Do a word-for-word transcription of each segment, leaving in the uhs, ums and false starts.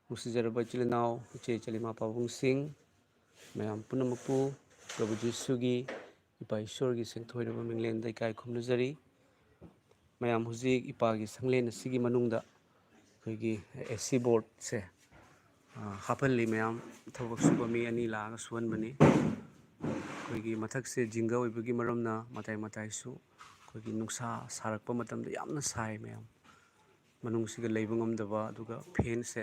ꯅꯨꯡꯁꯤꯖꯔꯕ ꯏꯆꯤꯜ ꯏꯅꯥꯎ, ꯏꯆꯦ ꯏꯆꯜ, ꯏꯃꯥ ꯄꯥꯕꯨꯡꯁꯤꯡ, ꯃꯌꯥꯝ ꯄꯨꯝꯅꯃꯛꯄꯨ ꯄ꯭ꯔꯚꯨ ꯖꯤꯁꯨꯒꯤ, ꯏꯄꯥ ꯏꯁꯣꯔꯒꯤ ꯁꯦꯡꯊꯣꯏꯔꯕ ꯃꯤꯡꯂꯦꯟꯗ ꯏꯀꯥꯏ ꯈꯨꯝꯅꯖꯔꯤ꯫ ꯃꯌꯥꯝ, ꯍꯧꯖꯤꯛ ꯏꯄꯥꯒꯤ ꯁꯪꯂꯦꯟ ꯑꯁꯤꯒꯤ ꯃꯅꯨꯡꯗ ꯑꯩꯈꯣꯏꯒꯤ ꯑꯦ ꯁꯤ ꯕꯣꯔꯗꯁꯦ, ꯑ, ꯍꯥꯞꯍꯜꯂꯤ꯫ ꯃꯌꯥꯝ, ꯊꯕꯛ ꯁꯨꯕ ꯃꯤ ꯑꯅꯤ ꯂꯥꯛꯑꯒ ꯁꯨꯍꯟꯕꯅꯤ꯫ ꯑꯩꯈꯣꯏꯒꯤ ꯃꯊꯛꯁꯦ ꯖꯤꯡꯒ ꯑꯣꯏꯕꯒꯤ ꯃꯔꯝꯅ ꯃꯇꯥꯏ ꯃꯇꯥꯏꯁꯨ ꯑꯩꯈꯣꯏꯒꯤ ꯅꯨꯡꯁꯥ ꯁꯥꯔꯛꯄ ꯃꯇꯝꯗ ꯌꯥꯝꯅ ꯁꯥꯏ ꯃꯌꯥꯝ꯫ ꯃꯅꯨꯡꯁꯤꯗ ꯂꯩꯕ ꯉꯝꯗꯕ, ꯑꯗꯨꯒ ꯐꯦꯟꯁꯦ,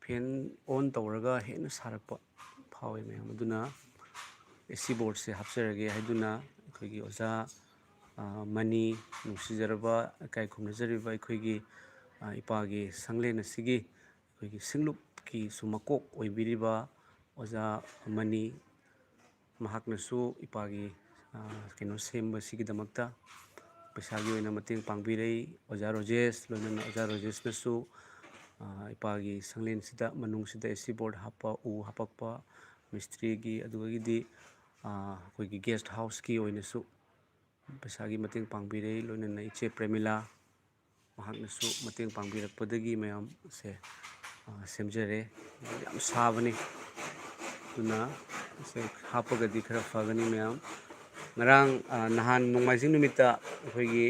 ꯐꯦꯟ ꯑꯣꯟ ꯇꯧꯔꯒ ꯍꯦꯟꯅ ꯁꯥꯔꯛꯄ ꯐꯥꯎꯋꯦ ꯃꯌꯥꯝ꯫ ꯑꯗꯨꯅ ꯑꯦ ꯁꯤ ꯕꯣꯔꯗꯁꯦ ꯍꯥꯞꯆꯔꯒꯦ ꯍꯥꯏꯗꯨꯅ ꯑꯩꯈꯣꯏꯒꯤ ꯑꯣꯖꯥ, ꯑ, ꯃꯅꯤ, ꯅꯨꯡꯁꯤꯖꯔꯕ, ꯏꯀꯥꯏ ꯈꯨꯝꯅꯖꯔꯤꯕ ꯑꯩꯈꯣꯏꯒꯤ, ꯑ, ꯏꯄꯥꯒꯤ ꯁꯪꯂꯦꯟ ꯑꯁꯤꯒꯤ ꯑꯩꯈꯣꯏꯒꯤ ꯁꯤꯡꯂꯨꯞꯀꯤꯁꯨ ꯃꯀꯣꯛ ꯑꯣꯏꯕꯤꯔꯤꯕ ꯑꯣꯖꯥ ꯃꯅꯤ, ꯃꯍꯥꯛꯅꯁꯨ ꯏꯄꯥꯒꯤ, ꯑ, ꯀꯩꯅꯣ ꯁꯦꯝꯕꯁꯤꯒꯤꯗꯃꯛꯇ ꯄꯩꯁꯥꯒꯤ ꯑꯣꯏꯅ ꯃꯇꯦꯡ ꯄꯥꯡꯕꯤꯔꯩ꯫ ꯑꯣꯖꯥ ꯔꯣꯖꯦꯁ, ꯂꯣꯏꯅꯅ ꯑꯣꯖꯥ ꯔꯣꯖꯦꯁꯅꯁꯨ, ꯑ, ꯏꯄꯥꯒꯤ ꯁꯪꯂꯦꯟꯁꯤꯗ, ꯃꯅꯨꯡꯁꯤꯗ ꯑꯦ ꯁꯤ ꯕꯣꯔꯗ ꯍꯥꯞꯄ, ꯎ ꯍꯥꯄꯛꯄ, ꯃꯤꯁꯇ꯭ꯔꯤꯒꯤ, ꯑꯗꯨꯗꯒꯤꯗꯤ, ꯑ, ꯑꯩꯈꯣꯏꯒꯤ ꯒꯦꯁ ꯍꯥꯎꯁꯀꯤ ꯑꯣꯏꯅꯁꯨ ꯄꯩꯁꯥꯒꯤ ꯃꯇꯦꯡ ꯄꯥꯡꯕꯤꯔꯩ꯫ ꯂꯣꯏꯅꯅ ꯏꯆꯦ ꯄ꯭ꯔꯦꯃꯤꯂꯥ, ꯃꯍꯥꯛꯅꯁꯨ ꯃꯇꯦꯡ ꯄꯥꯡꯕꯤꯔꯛꯄꯗꯒꯤ ꯃꯌꯥꯝꯁꯦ, ꯑ, ꯁꯦꯝꯖꯔꯦ꯫ ꯌꯥꯝ ꯁꯥꯕꯅꯤ, ꯑꯗꯨꯅ ꯃꯁꯦ ꯍꯥꯞꯄꯒꯗꯤ ꯈꯔ ꯐꯒꯅꯤ ꯃꯌꯥꯝ꯫ ꯉꯔꯥꯡ, ꯑ, ꯅꯍꯥꯟ ꯅꯣꯡꯃꯥꯏꯖꯤꯡ ꯅꯨꯃꯤꯠꯇ ꯑꯩꯈꯣꯏꯒꯤ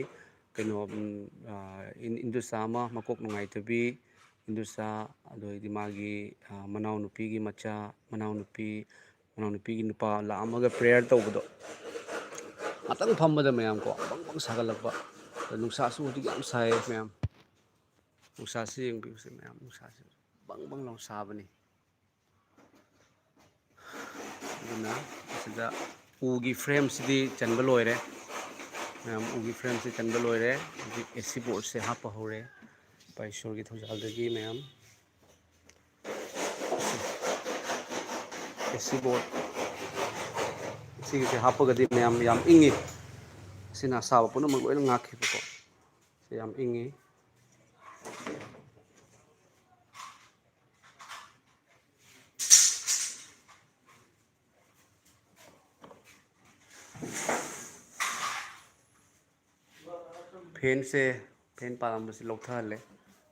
ꯀꯩꯅꯣ, ꯎꯝ, ꯑ, ꯏꯟ-, ꯏꯟꯗꯣꯆꯥ ꯑꯃ ꯃꯀꯣꯛ ꯅꯨꯡꯉꯥꯏꯇꯕꯤ, ꯏꯟꯗꯣꯆꯥ, ꯑꯗꯨ ꯑꯣꯏꯔꯗꯤ ꯃꯥꯒꯤ, ꯑ, ꯃꯅꯥꯎꯅꯨꯄꯤꯒꯤ ꯃꯆꯥ, ꯃꯅꯥꯎꯅꯨꯄꯤ, ꯃꯅꯥꯎꯅꯨꯄꯤꯒꯤ ꯅꯨꯄꯥ ꯂꯥꯛꯑꯝꯃꯒ ꯄ꯭ꯔꯦꯌꯔ ꯇꯧꯕꯗꯣ, ꯉꯥꯛꯇꯪ ꯐꯝꯕꯗ ꯃꯌꯥꯝ ꯀꯣ, ꯕꯪ ꯕꯪ ꯁꯥꯒꯠꯂꯛꯄ꯫ ꯑꯗ ꯅꯨꯡꯁꯥꯁꯨ ꯍꯧꯖꯤꯛ ꯌꯥꯝ ꯁꯥꯏꯌꯦ ꯃꯌꯥꯝ꯫ ꯅꯨꯡꯁꯥꯁꯤ ꯌꯦꯡꯕꯤꯌꯨꯁꯦ ꯃꯌꯥꯝ, ꯅꯨꯡꯁꯥꯁꯤ ꯕꯪ ꯕꯪ ꯂꯥꯎ ꯁꯥꯕꯅꯤ꯫ ꯑꯗꯨꯅ ꯁꯤꯗ ꯎꯒꯤ ꯐ꯭ꯔꯦꯝꯁꯤꯗꯤ ꯆꯟꯕ ꯂꯣꯏꯔꯦ꯫ ꯃꯌꯥꯝ, ꯎꯒꯤ ꯐ꯭ꯔꯦꯝꯁꯤ ꯆꯟꯕ ꯂꯣꯏꯔꯦ꯫ ꯍꯧꯖꯤꯛ ꯑꯦ ꯁꯤ ꯕꯣꯔꯗꯁꯦ ꯍꯥꯞꯄ ꯍꯧꯔꯦ꯫ ꯏꯄꯥ ꯏꯁꯣꯔꯒꯤ ꯊꯧꯖꯥꯜꯗꯒꯤ ꯃꯌꯥꯝ꯫ ꯑꯦ ꯁꯤ ꯕꯣꯔꯗ ꯁꯤꯒꯤꯁꯦ ꯍꯥꯞꯄꯒꯗꯤ ꯃꯌꯥꯝ ꯌꯥꯝ ꯏꯪꯉꯤ꯫ ꯁꯤꯅ ꯑꯁꯥꯕ ꯄꯨꯝꯅꯃꯛ ꯂꯣꯏꯅ ꯉꯥꯛꯈꯤꯕꯀꯣ꯫ ꯁꯤ ꯌꯥꯝ ꯏꯪꯉꯤ꯫ ꯐꯦꯟꯁꯦ, ꯐꯦꯟ ꯄꯥꯜꯂꯝꯕꯁꯤ ꯂꯧꯊꯍꯜꯂꯦ꯫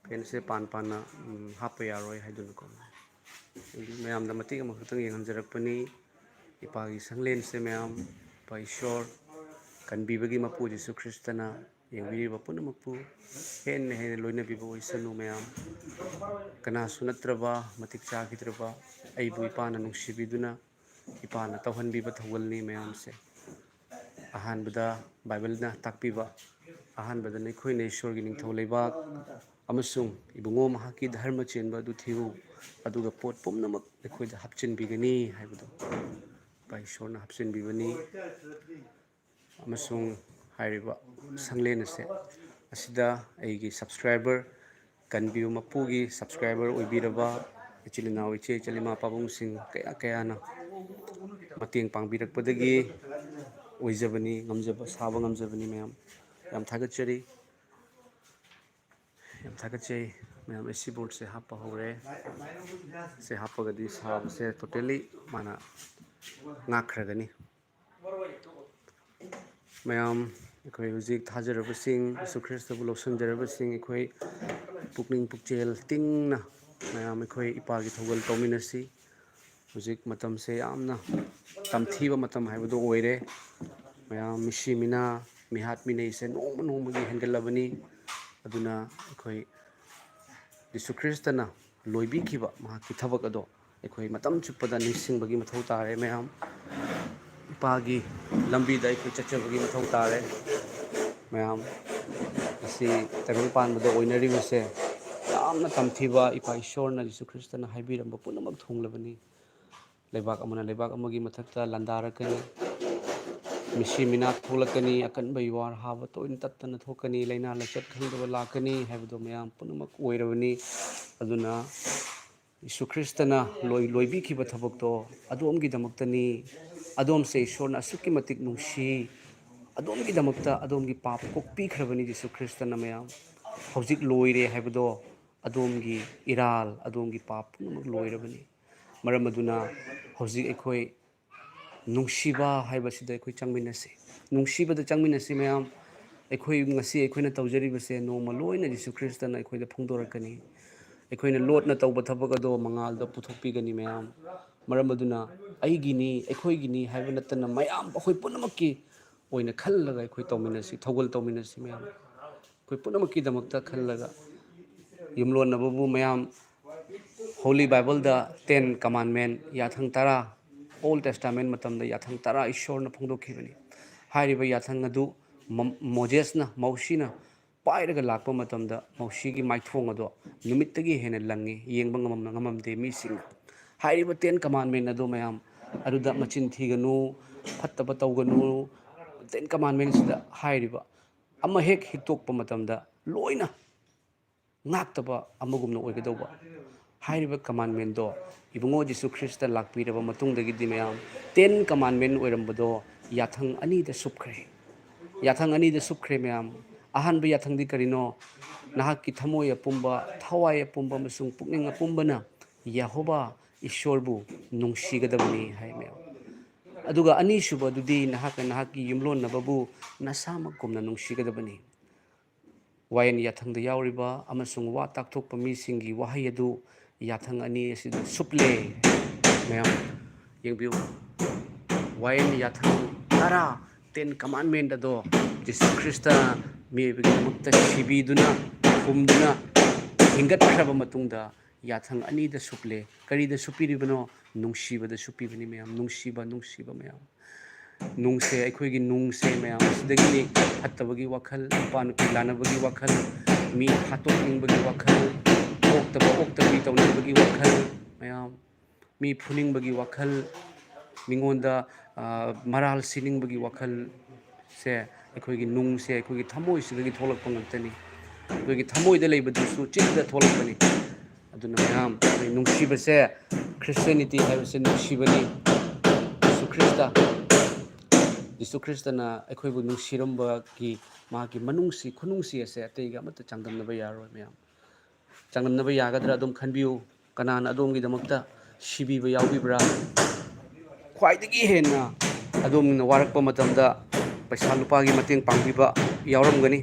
ꯄꯦꯟꯁꯦ ꯄꯥꯟ ꯄꯥꯟꯅ, ꯎꯝ, ꯍꯥꯞꯄ ꯌꯥꯔꯣꯏ ꯍꯥꯏꯗꯨꯅꯀꯣ꯫ ꯑꯩ ꯃꯌꯥꯝꯗ ꯃꯇꯦꯛ ꯑꯃꯈꯛꯇꯪ ꯌꯦꯡꯍꯟꯖꯔꯛꯄꯅꯤ꯫ ꯏꯄꯥꯒꯤ ꯁꯪꯂꯦꯟꯁꯦ ꯃꯌꯥꯝ, ꯏꯄꯥ ꯏꯁꯣꯔ ꯀꯟꯕꯤꯕꯒꯤ ꯃꯄꯨ ꯖꯤꯁꯨ ꯈ꯭ꯔꯤꯁꯇꯅ ꯌꯦꯡꯕꯤꯔꯤꯕ ꯄꯨꯝꯅꯃꯛꯄꯨ ꯍꯦꯟꯅ ꯍꯦꯟꯅ ꯂꯣꯏꯅꯕꯤꯕ ꯑꯣꯏꯁꯅꯨ ꯃꯌꯥꯝ꯫ ꯀꯅꯥꯁꯨ ꯅꯠꯇ꯭ꯔꯕ, ꯃꯇꯤꯛ ꯆꯥꯈꯤꯗ꯭ꯔꯕ ꯑꯩꯕꯨ ꯏꯄꯥꯅ ꯅꯨꯡꯁꯤꯕꯤꯗꯨꯅ ꯏꯄꯥꯅ ꯇꯧꯍꯟꯕꯤꯕ ꯊꯧꯒꯜꯅꯤ ꯃꯌꯥꯝꯁꯦ꯫ ꯑꯍꯥꯟꯕꯗ ꯕꯥꯏꯕꯜꯅ ꯇꯥꯛꯄꯤꯕ, ꯑꯍꯥꯟꯕꯗ ꯅꯈꯣꯏꯅ ꯏꯁꯣꯔꯒꯤ ꯅꯤꯡꯊꯧ ꯂꯩꯕꯥꯛ ꯑꯃꯁꯨꯡ ꯏꯕꯨꯡꯉꯣ ꯃꯍꯥꯛꯀꯤ ꯙꯔꯃ ꯆꯦꯟꯕ ꯑꯗꯨ ꯊꯤꯌꯨ, ꯑꯗꯨꯒ ꯄꯣꯠ ꯄꯨꯝꯅꯃꯛ ꯅꯈꯣꯏꯗ ꯍꯥꯞꯆꯤꯟꯕꯤꯒꯅꯤ ꯍꯥꯏꯕꯗꯣ ꯏꯄꯥ ꯏꯁꯣꯔꯅ ꯍꯥꯞꯆꯤꯟꯕꯤꯕꯅꯤ꯫ ꯑꯃꯁꯨꯡ ꯍꯥꯏꯔꯤꯕ ꯁꯪꯂꯦꯟ ꯑꯁꯦ, ꯑꯁꯤꯗ ꯑꯩꯒꯤ ꯁꯕꯁꯀ꯭ꯔꯥꯏꯕꯔ, ꯀꯟꯕꯤꯌꯨ ꯃꯄꯨꯒꯤ ꯁꯕꯁꯀ꯭ꯔꯥꯏꯕꯔ ꯑꯣꯏꯕꯤꯔꯕ ꯏꯆꯤꯜ ꯏꯅꯥꯎ, ꯏꯆꯦ ꯏꯆꯜ, ꯏꯃꯥ ꯄꯥꯕꯨꯡꯁꯤꯡ ꯀꯌꯥ ꯀꯌꯥꯅ ꯃꯇꯦꯡ ꯄꯥꯡꯕꯤꯔꯛꯄꯗꯒꯤ ꯑꯣꯏꯖꯕꯅꯤ, ꯉꯝꯖꯕ, ꯁꯥꯕ ꯉꯝꯖꯕꯅꯤ ꯃꯌꯥꯝ꯫ ꯌꯥꯝ ꯊꯥꯒꯠꯆꯔꯤ꯫ ꯌꯥꯝ ꯊꯥꯒꯠꯆꯩ꯫ ꯃꯌꯥꯝ, ꯑꯦꯁ ꯁꯤ ꯕꯣꯔꯗꯁꯦ ꯍꯥꯞꯄ ꯍꯧꯔꯦ꯫ ꯁꯦ ꯍꯥꯞꯄꯒꯗꯤ ꯁꯥꯕꯁꯦ totally ꯃꯥꯅ ꯉꯥꯛꯈ꯭ꯔꯒꯅꯤ꯫ ꯃꯌꯥꯝ, ꯑꯩꯈꯣꯏ ꯍꯧꯖꯤꯛ ꯊꯥꯖꯔꯕꯁꯤꯡ, ꯌꯤꯁꯨ ꯈ꯭ꯔꯤꯁꯇꯕꯨ ꯂꯧꯁꯤꯟꯖꯔꯕꯁꯤꯡ, ꯑꯩꯈꯣꯏ ꯄꯨꯛꯅꯤꯡ ꯄꯨꯛꯆꯦꯜ ꯇꯤꯡꯅ ꯃꯌꯥꯝ ꯑꯩꯈꯣꯏ ꯏꯄꯥꯒꯤ ꯊꯧꯒꯜ ꯇꯧꯃꯤꯟꯅꯁꯤ꯫ ꯍꯧꯖꯤꯛ ꯃꯇꯝꯁꯦ ꯌꯥꯝꯅ ꯇꯝꯊꯤꯕ ꯃꯇꯝ ꯍꯥꯏꯕꯗꯨ ꯑꯣꯏꯔꯦ꯫ ꯃꯌꯥꯝ ꯃꯤꯁꯤ ꯃꯤꯅꯥ, ꯃꯤꯍꯥꯠ ꯃꯤꯅꯩꯁꯦ ꯅꯣꯡꯃ ꯅꯣꯡꯃꯒꯤ ꯍꯦꯟꯒꯠꯂꯕꯅꯤ꯫ ꯑꯗꯨꯅ ꯑꯩꯈꯣꯏ ꯖꯤꯁꯨ ꯈ꯭ꯔꯤꯁꯇꯅ ꯂꯣꯏꯕꯤꯈꯤꯕ ꯃꯍꯥꯛꯀꯤ ꯊꯕꯛ ꯑꯗꯣ ꯑꯩꯈꯣꯏ ꯃꯇꯝ ꯆꯨꯞꯄꯗ ꯅꯤꯡꯁꯤꯡꯕꯒꯤ ꯃꯊꯧ ꯇꯥꯔꯦ ꯃꯌꯥꯝ꯫ ꯏꯄꯥꯒꯤ ꯂꯝꯕꯤꯗ ꯑꯩꯈꯣꯏ ꯆꯠꯆꯕꯒꯤ ꯃꯊꯧ ꯇꯥꯔꯦ ꯃꯌꯥꯝ꯫ ꯉꯁꯤ ꯇꯥꯏꯕꯪ ꯄꯥꯟꯕꯗ ꯑꯣꯏꯅꯔꯤꯕꯁꯦ ꯌꯥꯝꯅ ꯇꯝꯊꯤꯕ, ꯏꯄꯥ ꯏꯁꯣꯔꯅ ꯖꯤꯁꯨ ꯈ꯭ꯔꯤꯁꯇꯅ ꯍꯥꯏꯕꯤꯔꯝꯕ ꯄꯨꯝꯅꯃꯛ ꯊꯨꯡꯂꯕꯅꯤ꯫ ꯂꯩꯕꯥꯛ ꯑꯃꯅ ꯂꯩꯕꯥꯛ ꯑꯃꯒꯤ ꯃꯊꯛꯇ ꯂꯥꯟꯗꯥꯔꯛꯀꯅꯤ꯫ ꯃꯤꯁꯤ ꯃꯤꯅꯥ ꯊꯣꯛꯂꯛꯀꯅꯤ, ꯑꯀꯟꯕ ꯌꯨꯍꯥꯔ ꯍꯥꯕ ꯇꯣꯏꯅ ꯇꯠꯇꯅ ꯊꯣꯛꯀꯅꯤ, ꯂꯥꯏꯅꯥ ꯂꯥꯏꯆꯠ ꯈꯪꯗꯕ ꯂꯥꯛꯀꯅꯤ ꯍꯥꯏꯕꯗꯣ ꯃꯌꯥꯝ ꯄꯨꯝꯅꯃꯛ ꯑꯣꯏꯔꯕꯅꯤ꯫ ꯑꯗꯨꯅ ꯌꯤꯁꯨ ꯈ꯭ꯔꯤꯁꯇꯅ ꯂꯣꯏ-, ꯂꯣꯏꯕꯤꯈꯤꯕ ꯊꯕꯛꯇꯣ ꯑꯗꯣꯝꯒꯤꯗꯃꯛꯇꯅꯤ꯫ ꯑꯗꯣꯝꯁꯦ ꯏꯁꯣꯔꯅ ꯑꯁꯨꯛꯀꯤ ꯃꯇꯤꯛ ꯅꯨꯡꯁꯤ꯫ ꯑꯗꯣꯝꯒꯤꯗꯃꯛꯇ ꯑꯗꯣꯝꯒꯤ ꯄꯥꯞ ꯀꯣꯛꯄꯤꯈ꯭ꯔꯕꯅꯤ ꯖꯤꯁꯨ ꯈ꯭ꯔꯤꯁꯇꯅ ꯃꯌꯥꯝ꯫ ꯍꯧꯖꯤꯛ ꯂꯣꯏꯔꯦ ꯍꯥꯏꯕꯗꯣ, ꯑꯗꯣꯝꯒꯤ ꯏꯔꯥꯜ, ꯑꯗꯣꯝꯒꯤ ꯄꯥꯞ ꯄꯨꯝꯅꯃꯛ ꯂꯣꯏꯔꯕꯅꯤ꯫ ꯃꯔꯝ ꯑꯗꯨꯅ ꯍꯧꯖꯤꯛ ꯑꯩꯈꯣꯏ ꯅꯨꯡꯁꯤꯕ ꯍꯥꯏꯕꯁꯤꯗ ꯑꯩꯈꯣꯏ ꯆꯪꯃꯤꯟꯅꯁꯤ꯫ ꯅꯨꯡꯁꯤꯕꯗ ꯆꯪꯃꯤꯟꯅꯁꯤ ꯃꯌꯥꯝ꯫ ꯑꯩꯈꯣꯏ ꯉꯁꯤ ꯑꯩꯈꯣꯏꯅ ꯇꯧꯖꯔꯤꯕꯁꯦ ꯅꯣꯡꯃ ꯂꯣꯏꯅ ꯖꯤꯁꯨ ꯈ꯭ꯔꯤꯁꯇꯅ ꯑꯩꯈꯣꯏꯗ ꯐꯣꯡꯗꯣꯔꯛꯀꯅꯤ꯫ ꯑꯩꯈꯣꯏꯅ ꯂꯣꯠꯅ ꯇꯧꯕ ꯊꯕꯛ ꯑꯗꯣ ꯃꯉꯥꯜꯗ ꯄꯨꯊꯣꯛꯄꯤꯒꯅꯤ ꯃꯌꯥꯝ꯫ ꯃꯔꯝ ꯑꯗꯨꯅ ꯑꯩꯒꯤꯅꯤ, ꯑꯩꯈꯣꯏꯒꯤꯅꯤ ꯍꯥꯏꯕ ꯅꯠꯇꯅ ꯃꯌꯥꯝ ꯑꯩꯈꯣꯏ ꯄꯨꯝꯅꯃꯛꯀꯤ ꯑꯣꯏꯅ ꯈꯜꯂꯒ ꯑꯩꯈꯣꯏ ꯇꯧꯃꯤꯟꯅꯁꯤ, ꯊꯧꯒꯜ ꯇꯧꯃꯤꯟꯅꯁꯤ ꯃꯌꯥꯝ꯫ ꯑꯩꯈꯣꯏ ꯄꯨꯝꯅꯃꯛꯀꯤꯗꯃꯛꯇ ꯈꯜꯂꯒ ꯌꯨꯝꯂꯣꯟꯅꯕꯕꯨ ꯃꯌꯥꯝ꯫ Holy Bible ꯗ ten commandment, ꯌꯥꯊꯪ ꯇꯔꯥ, Old Testament ꯃꯇꯝꯗ ꯌꯥꯊꯪ ꯇꯔꯥ ꯏꯁꯣꯔꯅ ꯐꯣꯡꯗꯣꯛꯈꯤꯕꯅꯤ꯫ ꯍꯥꯏꯔꯤꯕ ꯌꯥꯊꯪ ꯑꯗꯨ ꯃ-, ꯃꯣꯖꯦꯁꯅ, ꯃꯧꯁꯤꯅ ꯄꯥꯏꯔꯒ ꯂꯥꯛꯄ ꯃꯇꯝꯗ ꯃꯧꯁꯤꯒꯤ ꯃꯥꯏꯊꯣꯡ ꯑꯗꯣ ꯅꯨꯃꯤꯠꯇꯒꯤ ꯍꯦꯟꯅ ꯂꯪꯉꯤ, ꯌꯦꯡꯕ ꯉꯝ-, ꯉꯝꯃꯝꯗꯦ ꯃꯤꯁꯤꯡꯅ꯫ ꯍꯥꯏꯔꯤꯕ ten commandment ꯑꯗꯣ ꯃꯌꯥꯝ ꯑꯗꯨꯗ ꯃꯆꯤꯟ ꯊꯤꯒꯅꯨ, ꯐꯠꯇꯕ ꯇꯧꯒꯅꯨ, ten commandment ꯁꯤꯗ ꯍꯥꯏꯔꯤꯕ ꯑꯃ ꯍꯦꯛ ꯍꯤꯛꯇꯣꯛꯄ ꯃꯇꯝꯗ ꯂꯣꯏꯅ ꯉꯥꯛꯇꯕ ꯑꯃꯒꯨꯝꯅ ꯑꯣꯏꯒꯗꯧꯕ꯫ ꯍꯥꯏꯔꯤꯕ commandment ꯗꯣ ꯏꯕꯨꯡꯉꯣ ꯖꯤꯁꯨ ꯈ꯭ꯔꯤꯁꯇ ꯂꯥꯛꯄꯤꯔꯕ ꯃꯇꯨꯡꯗꯒꯤꯗꯤ ꯃꯌꯥꯝ ten commandment ꯑꯣꯏꯔꯝꯕꯗꯣ ꯌꯥꯊꯪ ꯑꯅꯤꯗ ꯁꯨꯞꯈ꯭ꯔꯦ꯫ ꯌꯥꯊꯪ ꯑꯅꯤꯗ ꯁꯨꯞꯈ꯭ꯔꯦ ꯃꯌꯥꯝ꯫ ꯑꯍꯥꯟꯕ ꯌꯥꯊꯪꯗꯤ ꯀꯔꯤꯅꯣ? ꯅꯍꯥꯛꯀꯤ ꯊꯃꯣꯏ ꯑꯄꯨꯝꯕ, ꯊꯋꯥꯏ ꯑꯄꯨꯝꯕ ꯑꯃꯁꯨꯡ ꯄꯨꯛꯅꯤꯡ ꯑꯄꯨꯝꯕꯅ ꯌꯦꯍꯣꯕꯥ ꯏꯁꯣꯔꯕꯨ ꯅꯨꯡꯁꯤꯒꯗꯕꯅꯤ ꯍꯥꯏ ꯃꯌꯥꯝ꯫ ꯑꯗꯨꯒ ꯑꯅꯤꯁꯨꯕꯗꯨꯗꯤ ꯅꯍꯥꯛꯅ ꯅꯍꯥꯛꯀꯤ ꯌꯨꯝꯂꯣꯟꯅꯕꯕꯨ ꯅꯁꯥꯃꯛꯀꯨꯝꯅ ꯅꯨꯡꯁꯤꯒꯗꯕꯅꯤ꯫ ꯋꯥꯌꯦꯟ ꯌꯥꯊꯪꯗ ꯌꯥꯎꯔꯤꯕ ꯑꯃꯁꯨꯡ ꯋꯥ ꯇꯥꯛꯊꯣꯛꯄ ꯃꯤꯁꯤꯡꯒꯤ ꯋꯥꯍꯩ ꯑꯗꯨ ꯌꯥꯊꯪ ꯑꯅꯤ ꯑꯁꯤꯗ ꯁꯨꯞꯂꯦ꯫ ꯃꯌꯥꯝ ꯌꯦꯡꯕꯤꯌꯨ, ꯋꯥꯌꯦꯟ ꯌꯥꯊꯪ ꯇꯔꯥ, ten commandment ꯑꯗꯣ ꯖꯤꯁꯨ ꯈ꯭ꯔꯤꯁꯇ ꯃꯤꯑꯣꯏꯕꯒꯤꯗꯃꯛꯇ ꯁꯤꯕꯤꯗꯨꯅ, ꯐꯨꯝꯗꯨꯅ, ꯍꯤꯡꯒꯠꯈ꯭ꯔꯕ ꯃꯇꯨꯡꯗ ꯌꯥꯊꯪ ꯑꯅꯤꯗ ꯁꯨꯞꯂꯦ꯫ ꯀꯔꯤꯗ ꯁꯨꯞꯄꯤꯔꯤꯕꯅꯣ? ꯅꯨꯡꯁꯤꯕꯗ ꯁꯨꯞꯄꯤꯕꯅꯤ ꯃꯌꯥꯝ, ꯅꯨꯡꯁꯤꯕ, ꯅꯨꯡꯁꯤꯕ ꯃꯌꯥꯝ꯫ ꯅꯨꯡꯁꯦ, ꯑꯩꯈꯣꯏꯒꯤ ꯅꯨꯡꯁꯦ ꯃꯌꯥꯝ ꯑꯁꯤꯗꯒꯤꯅꯤ ꯐꯠꯇꯕꯒꯤ ꯋꯥꯈꯜ, ꯅꯨꯄꯥ ꯅꯨꯄꯤ ꯂꯥꯟꯅꯕꯒꯤ ꯋꯥꯈꯜ, ꯃꯤ ꯍꯥꯠꯇꯣꯛꯅꯤꯡꯕꯒꯤ ꯋꯥꯈꯜ, ꯑꯣꯛꯇꯕ ꯑꯣꯛꯇꯕꯤ ꯇꯧꯅꯤꯡꯕꯒꯤ ꯋꯥꯈꯜ ꯃꯌꯥꯝ, ꯃꯤ ꯐꯨꯅꯤꯡꯕꯒꯤ ꯋꯥꯈꯜ, ꯃꯤꯉꯣꯟꯗ, ꯑ, ꯃꯔꯥꯜ ꯁꯤꯅꯤꯡꯕꯒꯤ ꯋꯥꯈꯜ, ꯁꯦ ꯑꯩꯈꯣꯏꯒꯤ ꯅꯨꯡꯁꯦ, ꯑꯩꯈꯣꯏꯒꯤ ꯊꯃꯣꯏꯁꯤꯗꯒꯤ ꯊꯣꯛꯂꯛꯄ ꯉꯥꯛꯇꯅꯤ꯫ ꯑꯩꯈꯣꯏꯒꯤ ꯊꯃꯣꯏꯗ ꯂꯩꯕꯗꯨꯁꯨ ꯆꯤꯟꯗ ꯊꯣꯛꯂꯛꯄꯅꯤ꯫ ꯑꯗꯨꯅ ꯃꯌꯥꯝ, ꯑꯩꯈꯣꯏ ꯅꯨꯡꯁꯤꯕꯁꯦ, Christianity ꯍꯥꯏꯕꯁꯦ ꯅꯨꯡꯁꯤꯕꯅꯤ꯫ ꯖꯤꯁꯨ ꯈ꯭ꯔꯤꯁꯇ, ꯖꯤꯁꯨ ꯈ꯭ꯔꯤꯁꯇꯅ ꯑꯩꯈꯣꯏꯕꯨ ꯅꯨꯡꯁꯤꯔꯝꯕꯒꯤ ꯃꯍꯥꯛꯀꯤ ꯃꯅꯨꯡꯁꯤ, ꯈꯨꯅꯨꯡꯁꯤ ꯑꯁꯦ ꯑꯇꯩꯒ ꯑꯃꯠꯇ ꯆꯥꯡꯗꯝꯅꯕ ꯌꯥꯔꯣꯏ ꯃꯌꯥꯝ꯫ ꯆꯥꯡꯗꯝꯅꯕ ꯌꯥꯒꯗ꯭ꯔꯥ? ꯑꯗꯨꯝ ꯈꯟꯕꯤꯌꯨ꯫ ꯀꯅꯥꯅ ꯑꯗꯣꯝꯒꯤꯗꯃꯛꯇ ꯁꯤꯕꯤꯕ ꯌꯥꯎꯕꯤꯕ꯭ꯔꯥ? ꯈ꯭ꯋꯥꯏꯗꯒꯤ ꯍꯦꯟꯅ ꯑꯗꯣꯝꯅ ꯋꯥꯔꯛꯄ ꯃꯇꯝꯗ ꯄꯩꯁꯥ ꯂꯨꯄꯥꯒꯤ ꯃꯇꯦꯡ ꯄꯥꯡꯕꯤꯕ ꯌꯥꯎꯔꯝꯒꯅꯤ꯫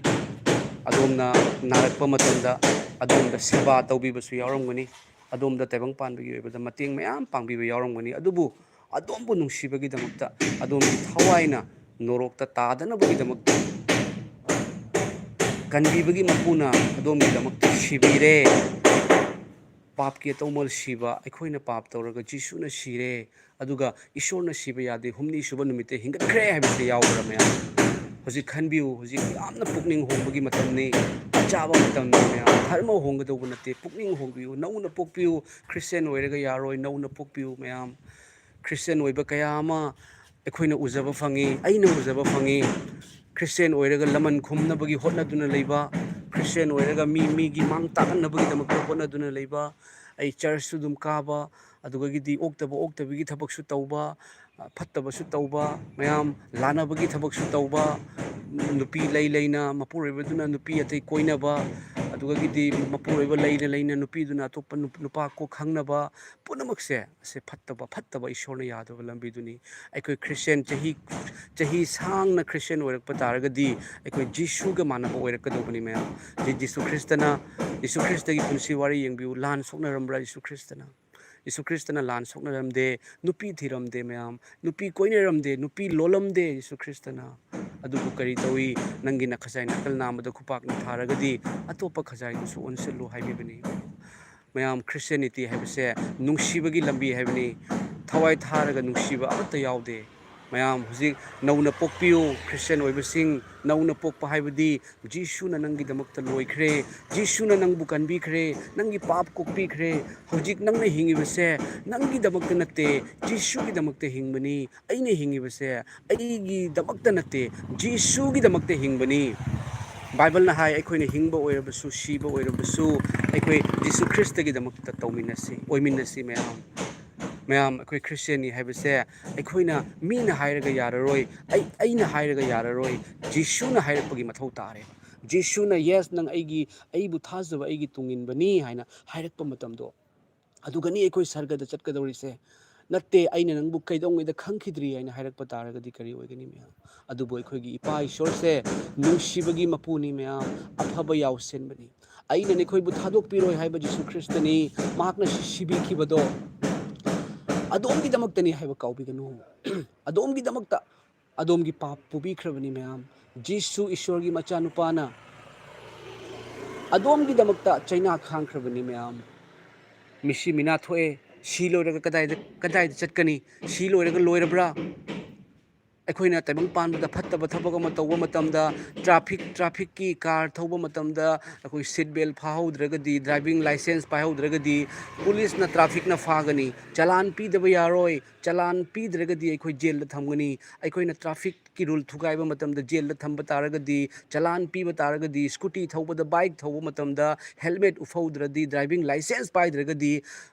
ꯑꯗꯣꯝꯅ ꯅꯥꯔꯛꯄ ꯃꯇꯝꯗ ꯑꯗꯣꯝꯗ ꯁꯦꯕꯥ ꯇꯧꯕꯤꯕꯁꯨ ꯌꯥꯎꯔꯝꯒꯅꯤ꯫ ꯑꯗꯣꯝꯗ ꯇꯥꯏꯕꯪ ꯄꯥꯟꯕꯒꯤ ꯑꯣꯏꯕꯗ ꯃꯇꯦꯡ ꯃꯌꯥꯝ ꯄꯥꯡꯕꯤꯕ ꯌꯥꯎꯔꯝꯒꯅꯤ꯫ ꯑꯗꯨꯕꯨ ꯑꯗꯣꯝꯕꯨ ꯅꯨꯡꯁꯤꯕꯒꯤꯗꯃꯛꯇ, ꯑꯗꯣꯝꯒꯤ ꯊꯋꯥꯏꯅ ꯅꯣꯔꯣꯛꯇ ꯇꯥꯗꯅꯕꯒꯤꯗꯃꯛꯇ, ꯀꯟꯕꯤꯕꯒꯤ ꯃꯄꯨꯅ ꯑꯗꯣꯝꯒꯤꯗꯃꯛꯇ ꯁꯤꯕꯤꯔꯦ꯫ ꯄꯥꯞꯀꯤ ꯑꯇꯧꯃꯜ ꯁꯤꯕ, ꯑꯩꯈꯣꯏꯅ ꯄꯥꯞ ꯇꯧꯔꯒ ꯖꯤꯁꯨꯅ ꯁꯤꯔꯦ, ꯑꯗꯨꯒ ꯏꯁꯣꯔꯅ ꯁꯤꯕ ꯌꯥꯗꯦ, ꯍꯨꯝꯅꯤ ꯁꯨꯕ ꯅꯨꯃꯤꯠꯇ ꯍꯤꯡꯒꯠꯈ꯭ꯔꯦ ꯍꯥꯏꯕꯁꯤ ꯌꯥꯎꯕ꯭ꯔꯥ ꯃꯌꯥꯝ? ꯍꯧꯖꯤꯛ ꯈꯟꯕꯤꯌꯨ, ꯍꯧꯖꯤꯛ ꯌꯥꯝꯅ ꯄꯨꯛꯅꯤꯡ ꯍꯣꯡꯕꯒꯤ ꯃꯇꯝꯅꯤ, ꯆꯞ ꯆꯥꯕ ꯃꯇꯝꯅꯤ ꯃꯌꯥꯝ꯫ ꯙꯔꯃ ꯍꯣꯡꯒꯗꯧꯕ ꯅꯠꯇꯦ, ꯄꯨꯛꯅꯤꯡ ꯍꯣꯡꯕꯤꯌꯨ, ꯅꯧꯅ ꯄꯣꯛꯄꯤꯌꯨ꯫ ꯈ꯭ꯔꯤꯁꯇꯤꯌꯥꯟ ꯑꯣꯏꯔꯒ ꯌꯥꯔꯣꯏ, ꯅꯧꯅ ꯄꯣꯛꯄꯤꯌꯨ ꯃꯌꯥꯝ꯫ ꯈ꯭ꯔꯤꯁꯇꯤꯌꯥꯟ ꯑꯣꯏꯕ ꯀꯌꯥ ꯑꯃ ꯑꯩꯈꯣꯏꯅ ꯎꯖꯕ ꯐꯪꯉꯤ, ꯑꯩꯅ ꯎꯖꯕ ꯐꯪꯉꯤ꯫ ꯈ꯭ꯔꯤꯁꯇꯤꯌꯥꯟ ꯑꯣꯏꯔꯒ ꯂꯃꯟ ꯈꯨꯝꯅꯕꯒꯤ ꯍꯣꯠꯅꯗꯨꯅ ꯂꯩꯕ, ꯈ꯭ꯔꯤꯁꯇꯤꯌꯥꯟ ꯑꯣꯏꯔꯒ ꯃꯤ, ꯃꯤꯒꯤ ꯃꯥꯡ ꯇꯥꯛꯍꯟꯅꯕꯒꯤꯗꯃꯛꯇ ꯍꯣꯠꯅꯗꯨꯅ ꯂꯩꯕ, ꯑꯩ ꯆꯔꯆꯁꯨ ꯑꯗꯨꯝ ꯀꯥꯕ, ꯑꯗꯨꯗꯒꯤꯗꯤ ꯑꯣꯛꯇꯕ ꯑꯣꯛꯇꯕꯒꯤ ꯊꯕꯛꯁꯨ ꯇꯧꯕ, ꯐꯠꯇꯕꯁꯨ ꯇꯧꯕ, ꯃꯌꯥꯝ ꯂꯥꯟꯅꯕꯒꯤ ꯊꯕꯛꯁꯨ ꯇꯧꯕ, ꯅꯨꯄꯤ ꯂꯩ ꯂꯩꯅ ꯃꯄꯨꯔꯣꯏꯕꯗꯨꯅ ꯅꯨꯄꯤ ꯑꯇꯩ ꯀꯣꯏꯅꯕ, ꯑꯗꯨꯗꯒꯤꯗꯤ ꯃꯄꯨꯔꯣꯏꯕ ꯂꯩꯅ ꯂꯩꯅ ꯅꯨꯄꯤꯗꯨꯅ ꯑꯇꯣꯞꯄ ꯅꯨꯞ-, ꯅꯨꯄꯥ ꯀꯣꯛ ꯈꯪꯅꯕ, ꯄꯨꯝꯅꯃꯛꯁꯦ ꯑꯁꯦ ꯐꯠꯇꯕ, ꯐꯠꯇꯕ ꯏꯁꯣꯔꯅ ꯌꯥꯗꯕ ꯂꯝꯕꯤꯗꯨꯅꯤ꯫ ꯑꯩꯈꯣꯏ ꯈ꯭ꯔꯤꯁꯇꯤꯌꯥꯟ ꯆꯍꯤ, ꯆꯍꯤ ꯁꯥꯡꯅ ꯈ꯭ꯔꯤꯁꯇꯤꯌꯥꯟ ꯑꯣꯏꯔꯛꯄ ꯇꯥꯔꯒꯗꯤ ꯑꯩꯈꯣꯏ ꯖꯤꯁꯨꯒ ꯃꯥꯟꯅꯕ ꯑꯣꯏꯔꯛꯀꯗꯧꯕꯅꯤ ꯃꯌꯥꯝ꯫ ꯖꯤ-, ꯖꯤꯁꯨ ꯈ꯭ꯔꯤꯁꯇꯅ, ꯖꯤꯁꯨ ꯈ꯭ꯔꯤꯁꯇꯒꯤ ꯄꯨꯟꯁꯤ ꯋꯥꯔꯤ ꯌꯦꯡꯕꯤꯌꯨ, ꯂꯥꯟ ꯁꯣꯛꯅꯔꯝꯕ꯭ꯔꯥ ꯖꯤꯁꯨ ꯈ꯭ꯔꯤꯁꯇꯅ? ꯖꯤꯁꯨ ꯈ꯭ꯔꯤꯁꯇꯅ ꯂꯥꯟ ꯁꯣꯛꯅꯔꯝꯗꯦ, ꯅꯨꯄꯤ ꯊꯤꯔꯝꯗꯦ ꯃꯌꯥꯝ, ꯅꯨꯄꯤ ꯀꯣꯏꯅꯔꯝꯗꯦ, ꯅꯨꯄꯤ ꯂꯣꯜꯂꯝꯗꯦ ꯖꯤꯁꯨ ꯈ꯭ꯔꯤꯁꯇꯅ꯫ ꯑꯗꯨꯕꯨ ꯀꯔꯤ ꯇꯧꯏ? ꯅꯪꯒꯤ ꯅꯈꯖꯥꯏ ꯅꯥꯀꯜ ꯅꯥꯝꯃꯗ ꯈꯨꯄꯥꯛꯅ ꯊꯥꯔꯒꯗꯤ ꯑꯇꯣꯞꯄ ꯈꯖꯥꯏꯗꯨꯁꯨ ꯑꯣꯟꯁꯤꯜꯂꯨ ꯍꯥꯏꯕꯤꯕꯅꯤ꯫ ꯃꯌꯥꯝ, ꯈ꯭ꯔꯤꯁꯇꯤꯌꯥꯅꯤꯇꯤ ꯍꯥꯏꯕꯁꯦ ꯅꯨꯡꯁꯤꯕꯒꯤ ꯂꯝꯕꯤ ꯍꯥꯏꯕꯅꯤ꯫ ꯊꯋꯥꯏ ꯊꯥꯔꯒ ꯅꯨꯡꯁꯤꯕ ꯑꯃꯠꯇ ꯌꯥꯎꯗꯦ꯫ ꯃꯌꯥꯝ, ꯍꯧꯖꯤꯛ ꯅꯧꯅ ꯄꯣꯛꯄꯤꯌꯨ, ꯈ꯭ꯔꯤꯁꯇꯤꯌꯥꯟ ꯑꯣꯏꯕꯁꯤꯡ, ꯅꯧꯅ ꯄꯣꯛꯄ ꯍꯥꯏꯕꯗꯤ ꯖꯤꯁꯨꯅ ꯅꯪꯒꯤꯗꯃꯛꯇ ꯂꯣꯏꯈ꯭ꯔꯦ, ꯖꯤꯁꯨꯅ ꯅꯪꯕꯨ ꯀꯟꯕꯤꯈ꯭ꯔꯦ, ꯅꯪꯒꯤ ꯄꯥꯞ ꯀꯣꯛꯄꯤꯈ꯭ꯔꯦ꯫ ꯍꯧꯖꯤꯛ ꯅꯪꯅ ꯍꯤꯡꯉꯤꯕꯁꯦ ꯅꯪꯒꯤꯗꯃꯛꯇ ꯅꯠꯇꯦ, ꯖꯤꯁꯨꯒꯤꯗꯃꯛꯇ ꯍꯤꯡꯕꯅꯤ꯫ ꯑꯩꯅ ꯍꯤꯡꯉꯤꯕꯁꯦ ꯑꯩꯒꯤꯗꯃꯛꯇ ꯅꯠꯇꯦ, ꯖꯤꯁꯨꯒꯤꯗꯃꯛꯇ ꯍꯤꯡꯕꯅꯤ꯫ ꯕꯥꯏꯕꯜꯅ ꯍꯥꯏ, ꯑꯩꯈꯣꯏꯅ ꯍꯤꯡꯕ ꯑꯣꯏꯔꯕꯁꯨ, ꯁꯤꯕ ꯑꯣꯏꯔꯕꯁꯨ, ꯑꯩꯈꯣꯏ ꯖꯤꯁꯨ ꯈ꯭ꯔꯤꯁꯇꯒꯤꯗꯃꯛꯇ ꯇꯧꯃꯤꯟꯅꯁꯤ, ꯑꯣꯏꯃꯤꯟꯅꯁꯤ ꯃꯌꯥꯝ꯫ ꯃꯌꯥꯝ, ꯑꯩꯈꯣꯏ ꯈ꯭ꯔꯤꯁꯇꯤꯌꯥꯟꯅꯤ ꯍꯥꯏꯕꯁꯦ ꯑꯩꯈꯣꯏꯅ, ꯃꯤꯅ ꯍꯥꯏꯔꯒ ꯌꯥꯔꯔꯣꯏ, ꯑꯩ, ꯑꯩꯅ ꯍꯥꯏꯔꯒ ꯌꯥꯔꯔꯣꯏ, ꯖꯤꯁꯨꯅ ꯍꯥꯏꯔꯛꯄꯒꯤ ꯃꯊꯧ ꯇꯥꯔꯦꯕ꯫ ꯖꯤꯁꯨꯅ, "Yes, ꯅꯪ ꯑꯩꯒꯤ, ꯑꯩꯕꯨ ꯊꯥꯖꯕ ꯑꯩꯒꯤ ꯇꯨꯡꯏꯟꯕꯅꯤ" ꯍꯥꯏꯅ ꯍꯥꯏꯔꯛꯄ ꯃꯇꯝꯗꯣ, ꯑꯗꯨꯒꯅꯤ ꯑꯩꯈꯣꯏ ꯁꯔꯒꯗ ꯆꯠꯀꯗꯧꯔꯤꯁꯦ꯫ "ꯅꯠꯇꯦ, ꯑꯩꯅ ꯅꯪꯕꯨ ꯀꯩꯗꯧꯉꯩꯗ ꯈꯪꯈꯤꯗ꯭ꯔꯤ" ꯍꯥꯏꯅ ꯍꯥꯏꯔꯛꯄ ꯇꯥꯔꯒꯗꯤ ꯀꯔꯤ ꯑꯣꯏꯒꯅꯤ ꯃꯌꯥꯝ? ꯑꯗꯨꯕꯨ ꯑꯩꯈꯣꯏꯒꯤ ꯏꯄꯥ ꯏꯁꯣꯔꯁꯦ ꯅꯨꯡꯁꯤꯕꯒꯤ ꯃꯄꯨꯅꯤ ꯃꯌꯥꯝ, ꯑꯐꯕ ꯌꯥꯎꯁꯦꯟꯕꯅꯤ꯫ ꯑꯩꯅ ꯅꯈꯣꯏꯕꯨ ꯊꯥꯗꯣꯛꯄꯤꯔꯣꯏ ꯍꯥꯏꯕ ꯖꯤꯁꯨ ꯈ꯭ꯔꯤꯁꯇꯅꯤ, ꯃꯍꯥꯛꯅ ꯁꯤ-, ꯁꯤꯕꯤꯈꯤꯕꯗꯣ ꯑꯗꯣꯝꯒꯤꯗꯃꯛꯇꯅꯤ ꯍꯥꯏꯕ ꯀꯥꯎꯕꯤꯒꯅꯨ꯫ ꯑꯗꯣꯝꯒꯤꯗꯃꯛꯇ ꯑꯗꯣꯝꯒꯤ ꯄꯥꯞ ꯄꯨꯕꯤꯈ꯭ꯔꯕꯅꯤ ꯃꯌꯥꯝ꯫ ꯖꯤꯁꯨ ꯏꯁꯣꯔꯒꯤ ꯃꯆꯥꯅꯨꯄꯥꯅ ꯑꯗꯣꯝꯒꯤꯗꯃꯛꯇ ꯆꯩꯅꯥ ꯈꯥꯡꯈ꯭ꯔꯕꯅꯤ ꯃꯌꯥꯝ꯫ ꯃꯤꯁꯤ ꯃꯤꯅꯥ ꯊꯣꯛꯑꯦ, ꯁꯤ ꯂꯣꯏꯔꯒ ꯀꯗꯥꯏꯗ, ꯀꯗꯥꯏꯗ ꯆꯠꯀꯅꯤ? ꯁꯤ ꯂꯣꯏꯔꯒ ꯂꯣꯏꯔꯕ꯭ꯔꯥ? ꯑꯩꯈꯣꯏꯅ ꯇꯥꯏꯕꯪ ꯄꯥꯟꯕꯗ ꯐꯠꯇꯕ ꯊꯕꯛ ꯑꯃ ꯇꯧꯕ ꯃꯇꯝꯗ, ꯇ꯭ꯔꯥꯐꯤꯛ, ꯇ꯭ꯔꯥꯐꯤꯛꯀꯤ ꯀꯥꯔ ꯊꯧꯕ ꯃꯇꯝꯗ ꯑꯩꯈꯣꯏ ꯁꯤꯠ ꯕꯦꯜ ꯐꯥꯍꯧꯗ꯭ꯔꯒꯗꯤ, ꯗ꯭ꯔꯥꯏꯚꯤꯡ ꯂꯥꯏꯁꯦꯟꯁ ꯄꯥꯏꯍꯧꯗ꯭ꯔꯒꯗꯤ, ꯄꯨꯂꯤꯁꯅ ꯇ꯭ꯔꯥꯐꯤꯛꯅ ꯐꯥꯒꯅꯤ, ꯆꯂꯥꯟ ꯄꯤꯗꯕ ꯌꯥꯔꯣꯏ, ꯆꯂꯥꯟ ꯄꯤꯗ꯭ꯔꯒꯗꯤ ꯑꯩꯈꯣꯏ ꯖꯦꯜꯗ ꯊꯝꯒꯅꯤ꯫ ꯑꯩꯈꯣꯏꯅ ꯇ꯭ꯔꯥꯐꯤꯛꯀꯤ ꯔꯨꯜ ꯊꯨꯒꯥꯏꯕ ꯃꯇꯝꯗ ꯖꯦꯜꯗ ꯊꯝꯕ ꯇꯥꯔꯒꯗꯤ, ꯆꯂꯥꯟ ꯄꯤꯕ ꯇꯥꯔꯒꯗꯤ, ꯁ꯭ꯀꯨꯇꯤ ꯊꯧꯕꯗ, ꯕꯥꯏꯛ ꯊꯧꯕ ꯃꯇꯝꯗ ꯍꯦꯜꯃꯦꯠ ꯎꯞꯍꯧꯗ꯭ꯔꯗꯤ, ꯗ꯭ꯔꯥꯏꯚꯤꯡ ꯂꯥꯏꯁꯦꯟꯁ ꯄꯥꯏꯗ꯭ꯔꯒꯗꯤ,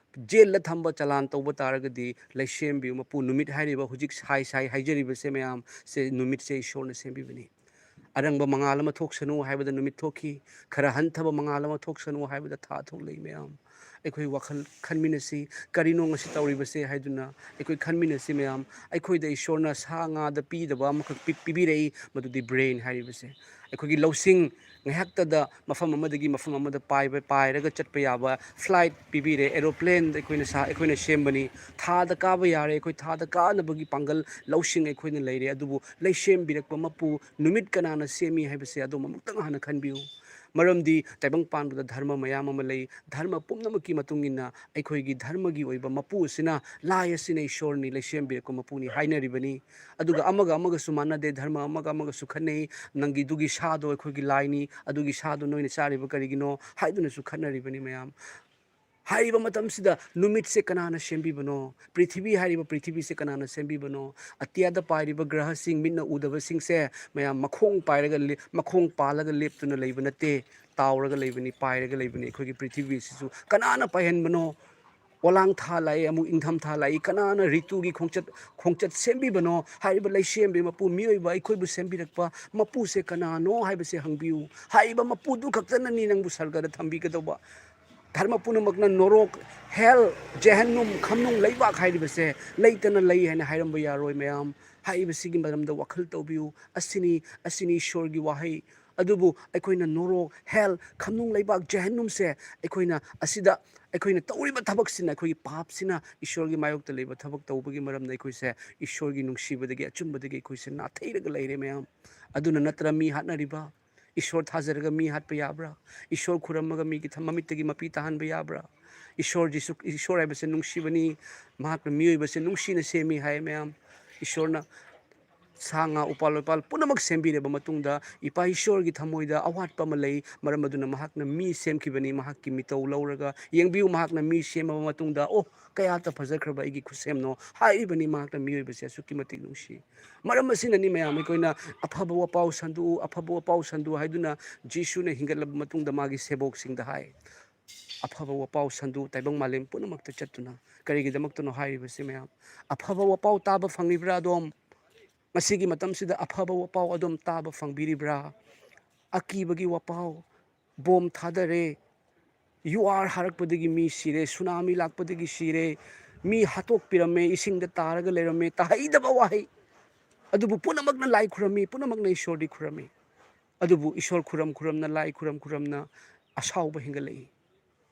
ꯖꯦꯜꯗ ꯊꯝꯕ, ꯆꯂꯥꯟ ꯇꯧꯕ ꯇꯥꯔꯒꯗꯤ, ꯂꯩꯁꯦꯝꯕꯤꯌꯨ ꯃꯄꯨ꯫ ꯅꯨꯃꯤꯠ ꯍꯥꯏꯔꯤꯕ ꯍꯧꯖꯤꯛ ꯁꯥꯏ ꯁꯥꯏ ꯍꯥꯏꯖꯔꯤꯕꯁꯦ ꯃꯌꯥꯝꯁꯦ, ꯅꯨꯃꯤꯠꯁꯦ ꯏꯁꯣꯔꯅ ꯁꯦꯝꯕꯤꯕꯅꯤ꯫ ꯑꯔꯪꯕ ꯃꯉꯥꯜ ꯑꯃ ꯊꯣꯛꯁꯅꯨ ꯍꯥꯏꯕꯗ ꯅꯨꯃꯤꯠ ꯊꯣꯛꯈꯤ꯫ ꯈꯔ ꯍꯟꯊꯕ ꯃꯉꯥꯜ ꯑꯃ ꯊꯣꯛꯁꯅꯨ ꯍꯥꯏꯕꯗ ꯊꯥ ꯊꯣꯛꯂꯛꯏ ꯃꯌꯥꯝ꯫ ꯑꯩꯈꯣꯏ ꯋꯥꯈꯜ ꯈꯟꯃꯤꯟꯅꯁꯤ, ꯀꯔꯤꯅꯣ ꯉꯁꯤ ꯇꯧꯔꯤꯕꯁꯦ ꯍꯥꯏꯗꯨꯅ ꯑꯩꯈꯣꯏ ꯈꯟꯃꯤꯟꯅꯁꯤ ꯃꯌꯥꯝ꯫ ꯑꯩꯈꯣꯏꯗ ꯏꯁꯣꯔꯅ ꯁꯥ ꯉꯥꯗ ꯄꯤꯗꯕ ꯑꯃꯈꯛ ꯄꯤ-, ꯄꯤꯕꯤꯔꯛꯏ, ꯃꯗꯨꯗꯤ ꯕ꯭ꯔꯦꯟ ꯍꯥꯏꯔꯤꯕꯁꯦ꯫ ꯑꯩꯈꯣꯏꯒꯤ ꯂꯧꯁꯤꯡ, ꯉꯥꯏꯍꯥꯛꯇꯗ ꯃꯐꯝ ꯑꯃꯗꯒꯤ ꯃꯐꯝ ꯑꯃꯗ ꯄꯥꯏꯕ, ꯄꯥꯏꯔꯒ ꯆꯠꯄ ꯌꯥꯕ ꯐ꯭ꯂꯥꯏꯠ ꯄꯤꯕꯤꯔꯦ, ꯑꯦꯔꯣꯄ꯭ꯂꯦꯟ ꯑꯩꯈꯣꯏꯅ ꯁꯥ-, ꯑꯩꯈꯣꯏꯅ ꯁꯦꯝꯕꯅꯤ꯫ ꯊꯥꯗ ꯀꯥꯕ ꯌꯥꯔꯦ, ꯑꯩꯈꯣꯏ ꯊꯥꯗ ꯀꯥꯅꯕꯒꯤ ꯄꯥꯡꯒꯜ, ꯂꯧꯁꯤꯡ ꯑꯩꯈꯣꯏꯅ ꯂꯩꯔꯦ꯫ ꯑꯗꯨꯕꯨ ꯂꯩꯁꯦꯝꯕꯤꯔꯛꯄ ꯃꯄꯨ ꯅꯨꯃꯤꯠ ꯀꯅꯥꯅ ꯁꯦꯝꯃꯤ ꯍꯥꯏꯕꯁꯦ ꯑꯗꯣꯝ ꯑꯃꯨꯛꯇꯪ ꯍꯥꯟꯅ ꯈꯟꯕꯤꯌꯨ꯫ ꯃꯔꯝꯗꯤ ꯇꯥꯏꯕꯪ ꯄꯥꯟꯕꯗ ꯙꯔꯃ ꯃꯌꯥꯝ ꯑꯃ ꯂꯩ꯫ ꯙꯔꯃ ꯄꯨꯝꯅꯃꯛꯀꯤ ꯃꯇꯨꯡ ꯏꯟꯅ ꯑꯩꯈꯣꯏꯒꯤ ꯙꯔꯃꯒꯤ ꯑꯣꯏꯕ ꯃꯄꯨ ꯑꯁꯤꯅ, ꯂꯥꯏ ꯑꯁꯤꯅ ꯏꯁꯣꯔꯅꯤ, ꯂꯩꯁꯦꯝꯕꯤꯔꯛꯄ ꯃꯄꯨꯅꯤ ꯍꯥꯏꯅꯔꯤꯕꯅꯤ꯫ ꯑꯗꯨꯒ ꯑꯃꯒ ꯑꯃꯒꯁꯨ ꯃꯥꯟꯅꯗꯦ, ꯙꯔꯃ ꯑꯃꯒ ꯑꯃꯒꯁꯨ ꯈꯠꯅꯩ꯫ "ꯅꯪꯒꯤꯗꯨꯒꯤ ꯁꯥꯗꯣ ꯑꯩꯈꯣꯏꯒꯤ ꯂꯥꯏꯅꯤ, ꯑꯗꯨꯒꯤ ꯁꯥꯗꯣ ꯅꯣꯏꯅ ꯆꯥꯔꯤꯕ ꯀꯔꯤꯒꯤꯅꯣ?" ꯍꯥꯏꯗꯨꯅꯁꯨ ꯈꯠꯅꯔꯤꯕꯅꯤ ꯃꯌꯥꯝ꯫ ꯍꯥꯏꯔꯤꯕ ꯃꯇꯝꯁꯤꯗ ꯅꯨꯃꯤꯠꯁꯦ ꯀꯅꯥꯅ ꯁꯦꯝꯕꯤꯕꯅꯣ? ꯄ꯭ꯔꯤꯊꯤꯕꯤ ꯍꯥꯏꯔꯤꯕ ꯄ꯭ꯔꯤꯊꯤꯕꯤꯁꯦ ꯀꯅꯥꯅ ꯁꯦꯝꯕꯤꯕꯅꯣ? ꯑꯇꯤꯌꯥꯗ ꯄꯥꯏꯔꯤꯕ ꯒ꯭ꯔꯍꯁꯤꯡ, ꯃꯤꯠꯅ ꯎꯗꯕꯁꯤꯡꯁꯦ ꯃꯌꯥꯝ ꯃꯈꯣꯡ ꯄꯥꯏꯔꯒ ꯂꯦ-, ꯃꯈꯣꯡ ꯄꯥꯜꯂꯒ ꯂꯦꯞꯇꯨꯅ ꯂꯩꯕ ꯅꯠꯇꯦ, ꯇꯥꯎꯔꯒ ꯂꯩꯕꯅꯤ, ꯄꯥꯏꯔꯒ ꯂꯩꯕꯅꯤ꯫ ꯑꯩꯈꯣꯏꯒꯤ ꯄ꯭ꯔꯤꯊꯤꯕꯤꯁꯤꯁꯨ ꯀꯅꯥꯅ ꯄꯥꯏꯍꯟꯕꯅꯣ? ꯑꯣꯂꯥꯡ ꯊꯥ ꯂꯥꯛꯏ, ꯑꯃꯨꯛ ꯏꯪꯊꯝ ꯊꯥ ꯂꯥꯛꯏ, ꯀꯅꯥꯅ ꯔꯤꯇꯨꯒꯤ ꯈꯣꯡꯆꯠ, ꯈꯣꯡꯆꯠ ꯁꯦꯝꯕꯤꯕꯅꯣ? ꯍꯥꯏꯔꯤꯕ ꯂꯩꯁꯦꯝꯕꯤ ꯃꯄꯨ, ꯃꯤꯑꯣꯏꯕ ꯑꯩꯈꯣꯏꯕꯨ ꯁꯦꯝꯕꯤꯔꯛꯄ ꯃꯄꯨꯁꯦ ꯀꯅꯥꯅꯣ ꯍꯥꯏꯕꯁꯦ ꯍꯪꯕꯤꯌꯨ꯫ ꯍꯥꯏꯔꯤꯕ ꯃꯄꯨꯗꯨ ꯈꯛꯇꯅꯅꯤ ꯅꯪꯕꯨ ꯁꯔꯒꯗ ꯊꯝꯕꯤꯒꯗꯧꯕ꯫ ꯙꯔꯃ ꯄꯨꯝꯅꯃꯛꯅ ꯅꯣꯔꯣꯛ, ꯍꯦꯜ, ꯖꯦꯍꯟꯅꯨꯝ, ꯈꯝꯅꯨꯡ ꯂꯩꯕꯥꯛ ꯍꯥꯏꯔꯤꯕꯁꯦ ꯂꯩꯇꯅ ꯂꯩ ꯍꯥꯏꯅ ꯍꯥꯏꯔꯝꯕ ꯌꯥꯔꯣꯏ꯫ ꯃꯌꯥꯝ, ꯍꯥꯏꯔꯤꯕꯁꯤꯒꯤ ꯃꯔꯝꯗ ꯋꯥꯈꯜ ꯇꯧꯕꯤꯌꯨ꯫ ꯑꯁꯤꯅꯤ, ꯑꯁꯤꯅꯤ ꯏꯁꯣꯔꯒꯤ ꯋꯥꯍꯩ꯫ ꯑꯗꯨꯕꯨ ꯑꯩꯈꯣꯏꯅ ꯅꯣꯔꯣꯛ, ꯍꯦꯜ, ꯈꯝꯅꯨꯡ ꯂꯩꯕꯥꯛ, ꯖꯦꯍꯟꯅꯨꯝꯁꯦ ꯑꯩꯈꯣꯏꯅ ꯑꯁꯤꯗ ꯑꯩꯈꯣꯏꯅ ꯇꯧꯔꯤꯕ ꯊꯕꯛꯁꯤꯅ, ꯑꯩꯈꯣꯏꯒꯤ ꯄꯥꯞꯁꯤꯅ ꯏꯁꯣꯔꯒꯤ ꯃꯥꯌꯣꯛꯇ ꯂꯩꯕ ꯊꯕꯛ ꯇꯧꯕꯒꯤ ꯃꯔꯝꯗ ꯑꯩꯈꯣꯏꯁꯦ ꯏꯁꯣꯔꯒꯤ ꯅꯨꯡꯁꯤꯕꯗꯒꯤ, ꯑꯆꯨꯝꯕꯗꯒꯤ ꯑꯩꯈꯣꯏꯁꯦ ꯅꯥꯊꯩꯔꯒ ꯂꯩꯔꯦ꯫ ꯃꯌꯥꯝ, ꯑꯗꯨꯅ ꯅꯠꯇ꯭ꯔ ꯃꯤ ꯍꯥꯠꯅꯔꯤꯕ? ꯏꯁꯣꯔ ꯊꯥꯖꯔꯒ ꯃꯤ ꯍꯥꯠꯄ ꯌꯥꯕ꯭ꯔꯥ? ꯏꯁꯣꯔ ꯈꯨꯔꯝꯃꯒ ꯃꯤꯒꯤ ꯊ-, ꯃꯃꯤꯠꯇꯒꯤ ꯃꯄꯤ ꯇꯥꯍꯟꯕ ꯌꯥꯕ꯭ꯔꯥ? ꯏꯁꯣꯔ ꯖꯤꯁꯨ, ꯏꯁꯣꯔ ꯍꯥꯏꯕꯁꯦ ꯅꯨꯡꯁꯤꯕꯅꯤ, ꯃꯍꯥꯛꯅ ꯃꯤꯑꯣꯏꯕꯁꯦ ꯅꯨꯡꯁꯤꯅ ꯁꯦꯝꯃꯤ ꯍꯥꯏ꯫ ꯃꯌꯥꯝ, ꯏꯁꯣꯔꯅ ꯁꯥ ꯉꯥ, ꯎꯄꯥꯜ ꯋꯥꯄꯥꯜ ꯄꯨꯝꯅꯃꯛ ꯁꯦꯝꯕꯤꯔꯕ ꯃꯇꯨꯡꯗ, ꯏꯄꯥ ꯏꯁꯣꯔꯒꯤ ꯊꯃꯣꯏꯗ ꯑꯋꯥꯠꯄ ꯑꯃ ꯂꯩ, ꯃꯔꯝ ꯑꯗꯨꯅ ꯃꯍꯥꯛꯅ ꯃꯤ ꯁꯦꯝꯈꯤꯕꯅꯤ꯫ ꯃꯍꯥꯛꯀꯤ ꯃꯤꯇꯧ ꯂꯧꯔꯒ, ꯌꯦꯡꯕꯤꯌꯨ, ꯃꯍꯥꯛꯅ ꯃꯤ ꯁꯦꯝꯃꯕ ꯃꯇꯨꯡꯗ, "ꯑꯣ, ꯀꯌꯥꯇ ꯐꯖꯈ꯭ꯔꯕ ꯑꯩꯒꯤ ꯈꯨꯠꯁꯦꯝꯅꯣ" ꯍꯥꯏꯔꯤꯕꯅꯤ꯫ ꯃꯍꯥꯛꯅ ꯃꯤꯑꯣꯏꯕꯁꯦ ꯑꯁꯨꯛꯀꯤ ꯃꯇꯤꯛ ꯅꯨꯡꯁꯤ꯫ ꯃꯔꯝ ꯑꯁꯤꯅꯅꯤ, ꯃꯌꯥꯝ, ꯑꯩꯈꯣꯏꯅ "ꯑꯐꯕ ꯋꯥꯄꯥꯎ ꯁꯟꯗꯣꯛꯎ, ꯑꯐꯕ ꯋꯥꯄꯥꯎ ꯁꯟꯗꯣꯛꯎ" ꯍꯥꯏꯗꯨꯅ ꯖꯤꯁꯨꯅ ꯍꯤꯡꯒꯠꯂꯕ ꯃꯇꯨꯡꯗ ꯃꯥꯒꯤ ꯁꯦꯕꯣꯛꯁꯤꯡꯗ ꯍꯥꯏ꯫ "ꯑꯐꯕ ꯋꯥꯄꯥꯎ ꯁꯟꯗꯣꯛꯎ, ꯇꯥꯏꯕꯪ ꯃꯥꯂꯦꯝ ꯄꯨꯝꯅꯃꯛꯇ ꯆꯠꯇꯨꯅ"꯫ ꯀꯔꯤꯒꯤꯗꯃꯛꯇꯅꯣ ꯍꯥꯏꯔꯤꯕꯁꯤ, ꯃꯌꯥꯝ? ꯑꯐꯕ ꯋꯥꯄꯥꯎ ꯇꯥꯕ ꯐꯪꯂꯤꯕ꯭ꯔꯥ ꯑꯗꯣꯝ? ꯉꯁꯤꯒꯤ ꯃꯇꯝꯁꯤꯗ ꯑꯐꯕ ꯋꯥꯄꯥꯎ ꯑꯗꯣꯝ ꯇꯥꯕ ꯐꯪꯕꯤꯔꯤꯕ꯭ꯔꯥ? ꯑꯀꯤꯕꯒꯤ ꯋꯥꯄꯥꯎ, ꯕꯣꯝ ꯊꯥꯗꯔꯦ, ꯌꯨ ꯑꯥꯔ ꯍꯥꯔꯛꯄꯗꯒꯤ ꯃꯤ ꯁꯤꯔꯦ, ꯁꯨꯅꯥꯃꯤ ꯂꯥꯛꯄꯗꯒꯤ ꯁꯤꯔꯦ, ꯃꯤ ꯍꯥꯠꯇꯣꯛꯄꯤꯔꯝꯃꯦ, ꯏꯁꯤꯡꯗ ꯇꯥꯔꯒ ꯂꯩꯔꯝꯃꯦ, ꯇꯥꯍꯩꯗꯕ ꯋꯥꯍꯩ꯫ ꯑꯗꯨꯕꯨ ꯄꯨꯝꯅꯃꯛꯅ ꯂꯥꯏ ꯈꯨꯔꯝꯃꯤ, ꯄꯨꯝꯅꯃꯛꯅ ꯏꯁꯣꯔꯗꯤ ꯈꯨꯔꯝꯃꯤ꯫ ꯑꯗꯨꯕꯨ ꯏꯁꯣꯔ ꯈꯨꯔꯝ ꯈꯨꯔꯝꯅ, ꯂꯥꯏ ꯈꯨꯔꯝ ꯈꯨꯔꯝꯅ ꯑꯁꯥꯎꯕ ꯍꯦꯟꯒꯠꯂꯛꯏ꯫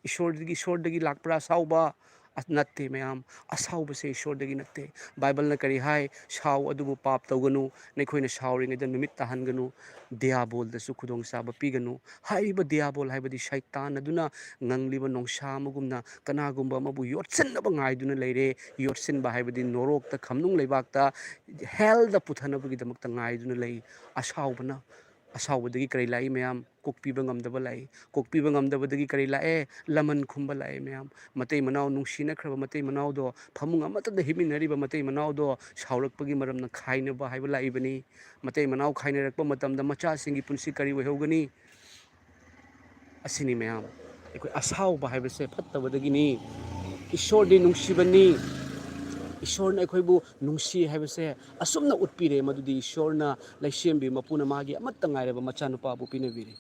ꯏꯁꯣꯔꯗꯒꯤ, ꯏꯁꯣꯔꯗꯒꯤ ꯂꯥꯛꯄ꯭ꯔꯥ ꯑꯁꯥꯎꯕ? ꯑ-, ꯅꯠꯇꯦ, ꯃꯌꯥꯝ꯫ ꯑꯁꯥꯎꯕꯁꯦ ꯏꯁꯣꯔꯗꯒꯤ ꯅꯠꯇꯦ꯫ ꯕꯥꯏꯕꯜꯅ ꯀꯔꯤ ꯍꯥꯏ? "ꯁꯥꯎ, ꯑꯗꯨꯕꯨ ꯄꯥꯞ ꯇꯧꯒꯅꯨ, ꯅꯈꯣꯏꯅ ꯁꯥꯎꯔꯤꯉꯩꯗ ꯅꯨꯃꯤꯠ ꯇꯥꯍꯟꯒꯅꯨ, ꯗꯤꯌꯥꯕꯣꯜꯗꯁꯨ ꯈꯨꯗꯣꯡꯆꯥꯕ ꯄꯤꯒꯅꯨ"꯫ ꯍꯥꯏꯔꯤꯕ ꯗꯤꯌꯥꯕꯣꯜ ꯍꯥꯏꯕꯗꯤ ꯁꯩꯇꯥꯟ ꯑꯗꯨꯅ ꯉꯪꯂꯤꯕ ꯅꯣꯡꯁꯥ ꯑꯃꯒꯨꯝꯅ ꯀꯅꯥꯒꯨꯝꯕ ꯑꯃꯕꯨ ꯌꯣꯠꯁꯤꯟꯅꯕ ꯉꯥꯏꯗꯨꯅ ꯂꯩꯔꯦ꯫ ꯌꯣꯠꯁꯤꯟꯕ ꯍꯥꯏꯕꯗꯤ ꯅꯣꯔꯣꯛꯇ, ꯈꯝꯅꯨꯡ ꯂꯩꯕꯥꯛꯇ, ꯍꯦꯜꯗ ꯄꯨꯊꯅꯕꯒꯤꯗꯃꯛꯇ ꯉꯥꯏꯗꯨꯅ ꯂꯩ꯫ ꯑꯁꯥꯎꯕꯅ, ꯑꯁꯥꯎꯕꯗꯒꯤ ꯀꯔꯤ ꯂꯥꯛꯏ, ꯃꯌꯥꯝ? ꯀꯣꯛꯄꯤꯕ ꯉꯝꯗꯕ ꯂꯥꯛꯏ꯫ ꯀꯣꯛꯄꯤꯕ ꯉꯝꯗꯕꯗꯒꯤ ꯀꯔꯤ ꯂꯥꯛꯑꯦ? ꯂꯃꯟ ꯈꯨꯝꯕ ꯂꯥꯛꯑꯦ, ꯃꯌꯥꯝ꯫ ꯃꯇꯩ ꯃꯅꯥꯎ, ꯅꯨꯡꯁꯤꯅꯈ꯭ꯔꯕ ꯃꯇꯩ ꯃꯅꯥꯎꯗꯣ, ꯐꯃꯨꯡ ꯑꯃꯠꯇꯗ ꯍꯤꯞꯃꯤꯟꯅꯔꯤꯕ ꯃꯇꯩ ꯃꯅꯥꯎꯗꯣ ꯁꯥꯎꯔꯛꯄꯒꯤ ꯃꯔꯝꯅ ꯈꯥꯏꯅꯕ ꯍꯥꯏꯕ ꯂꯥꯛꯏꯕꯅꯤ꯫ ꯃꯇꯩ ꯃꯅꯥꯎ ꯈꯥꯏꯅꯔꯛꯄ ꯃꯇꯝꯗ ꯃꯆꯥꯁꯤꯡꯒꯤ ꯄꯨꯟꯁꯤ ꯀꯔꯤ ꯑꯣꯏꯍꯧꯒꯅꯤ? ꯑꯁꯤꯅꯤ, ꯃꯌꯥꯝ꯫ ꯑꯩꯈꯣꯏ, ꯑꯁꯥꯎꯕ ꯍꯥꯏꯕꯁꯦ ꯐꯠꯇꯕꯗꯒꯤꯅꯤ꯫ ꯏꯁꯣꯔꯗꯤ ꯅꯨꯡꯁꯤꯕꯅꯤ꯫ ꯏꯁꯣꯔꯅ ꯑꯩꯈꯣꯏꯕꯨ ꯅꯨꯡꯁꯤ ꯍꯥꯏꯕꯁꯦ ꯑꯁꯨꯝꯅ ꯎꯠꯄꯤꯔꯦ, ꯃꯗꯨꯗꯤ ꯏꯁꯣꯔꯅ, ꯂꯩꯁꯦꯝꯕꯤ ꯃꯄꯨꯅ ꯃꯥꯒꯤ ꯑꯃꯠꯇ ꯉꯥꯏꯔꯕ ꯃꯆꯥꯅꯨꯄꯥꯕꯨ ꯄꯤꯅꯕꯤꯔꯦ꯫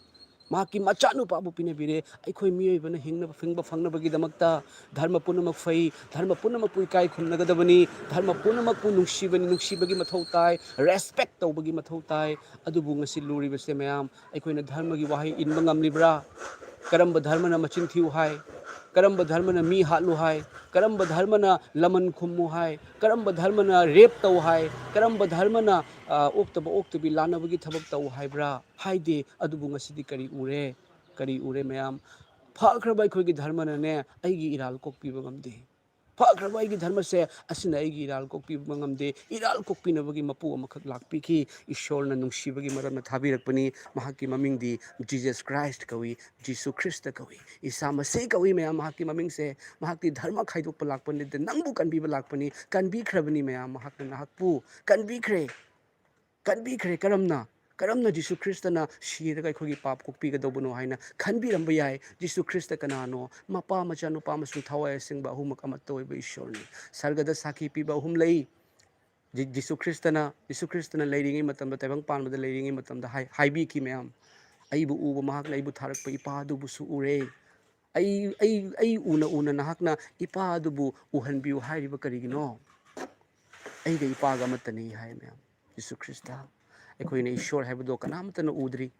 ꯃꯍꯥꯛꯀꯤ ꯃꯆꯥꯅꯨꯄꯥꯕꯨ ꯄꯤꯅꯕꯤꯔꯦ꯫ ꯑꯩꯈꯣꯏ ꯃꯤꯑꯣꯏꯕꯅ ꯍꯤꯡꯅꯕ, ꯍꯤꯡꯕ ꯐꯪꯅꯕꯒꯤꯗꯃꯛꯇ ꯙꯔꯃ ꯄꯨꯝꯅꯃꯛ ꯐꯩ, ꯙꯔꯃ ꯄꯨꯝꯅꯃꯛꯄꯨ ꯏꯀꯥꯏ ꯈꯨꯝꯅꯒꯗꯕꯅꯤ, ꯙꯔꯃ ꯄꯨꯝꯅꯃꯛꯄꯨ ꯅꯨꯡꯁꯤꯕꯅꯤ, ꯅꯨꯡꯁꯤꯕꯒꯤ ꯃꯊꯧ ꯇꯥꯏ, ꯔꯦꯁꯄꯦꯛ ꯇꯧꯕꯒꯤ ꯃꯊꯧ ꯇꯥꯏ꯫ ꯑꯗꯨꯕꯨ ꯉꯁꯤ ꯂꯨꯔꯤꯕꯁꯦ ꯃꯌꯥꯝ, ꯑꯩꯈꯣꯏꯅ ꯙꯔꯃꯒꯤ ꯋꯥꯍꯩ ꯏꯟꯕ ꯉꯝꯂꯤꯕ꯭ꯔꯥ? ꯀꯔꯝꯕ ꯙꯔꯃꯅ ꯃꯆꯤꯟ ꯊꯤꯌꯨ ꯍꯥꯏ? ꯀꯔꯝꯕ ꯙꯔꯃꯅ ꯃꯤ ꯍꯥꯠꯂꯨ ꯍꯥꯏ? ꯀꯔꯝꯕ ꯙꯔꯃꯅ ꯂꯃꯟ ꯈꯨꯝꯃꯨ ꯍꯥꯏ? ꯀꯔꯝꯕ ꯙꯔꯃꯅ ꯔꯦꯞ ꯇꯧ ꯍꯥꯏ? ꯀꯔꯝꯕ ꯙꯔꯃꯅ, ꯑ, ꯑꯣꯛꯇꯕ ꯑꯣꯛꯇꯕꯤ ꯂꯥꯟꯅꯕꯒꯤ ꯊꯕꯛ ꯇꯧ ꯍꯥꯏꯕ꯭ꯔꯥ? ꯍꯥꯏꯗꯦ꯫ ꯑꯗꯨꯕꯨ ꯉꯁꯤꯗꯤ ꯀꯔꯤ ꯎꯔꯦ? ꯀꯔꯤ ꯎꯔꯦ ꯃꯌꯥꯝ? ꯐꯈ꯭ꯔꯕ ꯑꯩꯈꯣꯏꯒꯤ ꯙꯔꯃꯅꯅꯦ ꯑꯩꯒꯤ ꯏꯔꯥꯜ ꯀꯣꯛꯄꯤꯕ ꯉꯝꯗꯦ꯫ ꯐꯈ꯭ꯔꯕ ꯑꯩꯒꯤ ꯙꯔꯃꯁꯦ ꯑꯁꯤꯅ ꯑꯩꯒꯤ ꯏꯔꯥꯜ ꯀꯣꯛꯄꯤꯕ ꯉꯝꯗꯦ꯫ ꯏꯔꯥꯜ ꯀꯣꯛꯄꯤꯅꯕꯒꯤ ꯃꯄꯨ ꯑꯃꯈꯛ ꯂꯥꯛꯄꯤꯈꯤ꯫ ꯏꯁꯣꯔꯅ ꯅꯨꯡꯁꯤꯕꯒꯤ ꯃꯔꯝꯅ ꯊꯥꯕꯤꯔꯛꯄꯅꯤ꯫ ꯃꯍꯥꯛꯀꯤ ꯃꯃꯤꯡꯗꯤ ꯖꯤꯖꯁ ꯈ꯭ꯔꯥꯏꯁ ꯀꯧꯏ, ꯖꯤꯁꯨ ꯈ꯭ꯔꯤꯁꯇ ꯀꯧꯏ, ꯏꯁꯥ ꯃꯁꯤꯍ ꯀꯧꯏ ꯃꯌꯥꯝ꯫ ꯃꯍꯥꯛꯀꯤ ꯃꯃꯤꯡꯁꯦ, ꯃꯍꯥꯛꯇꯤ ꯙꯔꯃ ꯈꯥꯏꯗꯣꯛꯄ ꯂꯥꯛꯄ ꯅꯠꯇꯦ, ꯅꯪꯕꯨ ꯀꯟꯕꯤꯕ ꯂꯥꯛꯄꯅꯤ꯫ ꯀꯟꯕꯤꯈ꯭ꯔꯕꯅꯤ ꯃꯌꯥꯝ, ꯃꯍꯥꯛꯅ ꯅꯍꯥꯛꯄꯨ ꯀꯟꯕꯤꯈ꯭ꯔꯦ꯫ ꯀꯟꯕꯤꯈ꯭ꯔꯦ꯫ ꯀꯔꯝꯅ? ꯀꯔꯝꯅ ꯖꯤꯁꯨ ꯈ꯭ꯔꯤꯁꯇꯅ ꯁꯤꯔꯒ ꯑꯩꯈꯣꯏꯒꯤ ꯄꯥꯞ ꯀꯣꯛꯄꯤꯒꯗꯧꯕꯅꯣ ꯍꯥꯏꯅ ꯈꯟꯕꯤꯔꯝꯕ ꯌꯥꯏ꯫ ꯖꯤꯁꯨ ꯈ꯭ꯔꯤꯁꯇ ꯀꯅꯥꯅꯣ? ꯃꯄꯥ, ꯃꯆꯥ, ꯅꯨꯄꯥ ꯑꯃꯁꯨꯡ ꯊꯋꯥꯏ ꯑꯁꯦꯡꯕ ꯑꯍꯨꯝꯃꯛ ꯑꯃꯠꯇ ꯑꯣꯏꯕ ꯏꯁꯣꯔꯅꯤ꯫ ꯁꯔꯒꯗ ꯁꯥꯈꯤ ꯄꯤꯕ ꯑꯍꯨꯝ ꯂꯩ꯫ ꯖꯤ-, ꯖꯤꯁꯨ ꯈ꯭ꯔꯤꯁꯇꯅ, ꯖꯤꯁꯨ ꯈ꯭ꯔꯤꯁꯇꯅ ꯂꯩꯔꯤꯉꯩ ꯃꯇꯝꯗ, ꯇꯥꯏꯕꯪ ꯄꯥꯟꯕꯗ ꯂꯩꯔꯤꯉꯩ ꯃꯇꯝꯗ ꯍꯥꯏ-, ꯍꯥꯏꯕꯤꯈꯤ ꯃꯌꯥꯝ, "ꯑꯩꯕꯨ ꯎꯕ ꯃꯍꯥꯛꯅ ꯑꯩꯕꯨ ꯊꯥꯔꯛꯄ ꯏꯄꯥ ꯑꯗꯨꯕꯨꯁꯨ ꯎꯔꯦ꯫ ꯑꯩ, ꯑꯩ, ꯑꯩ ꯎꯅ ꯎꯅ ꯅꯍꯥꯛꯅ ꯏꯄꯥ ꯑꯗꯨꯕꯨ ꯎꯍꯟꯕꯤꯌꯨ ꯍꯥꯏꯔꯤꯕ ꯀꯔꯤꯒꯤꯅꯣ? ꯑꯩꯒ ꯏꯄꯥꯒ ꯑꯃꯠꯇꯅꯤ" ꯍꯥꯏ ꯃꯌꯥꯝ꯫ Jesus Christ. ꯑꯩꯈꯣꯏꯅ ꯏꯁꯣꯔ ꯍꯥꯏꯕꯗꯣ ꯀꯅꯥꯃꯠꯇꯅ ꯎꯗ꯭ꯔꯤ꯫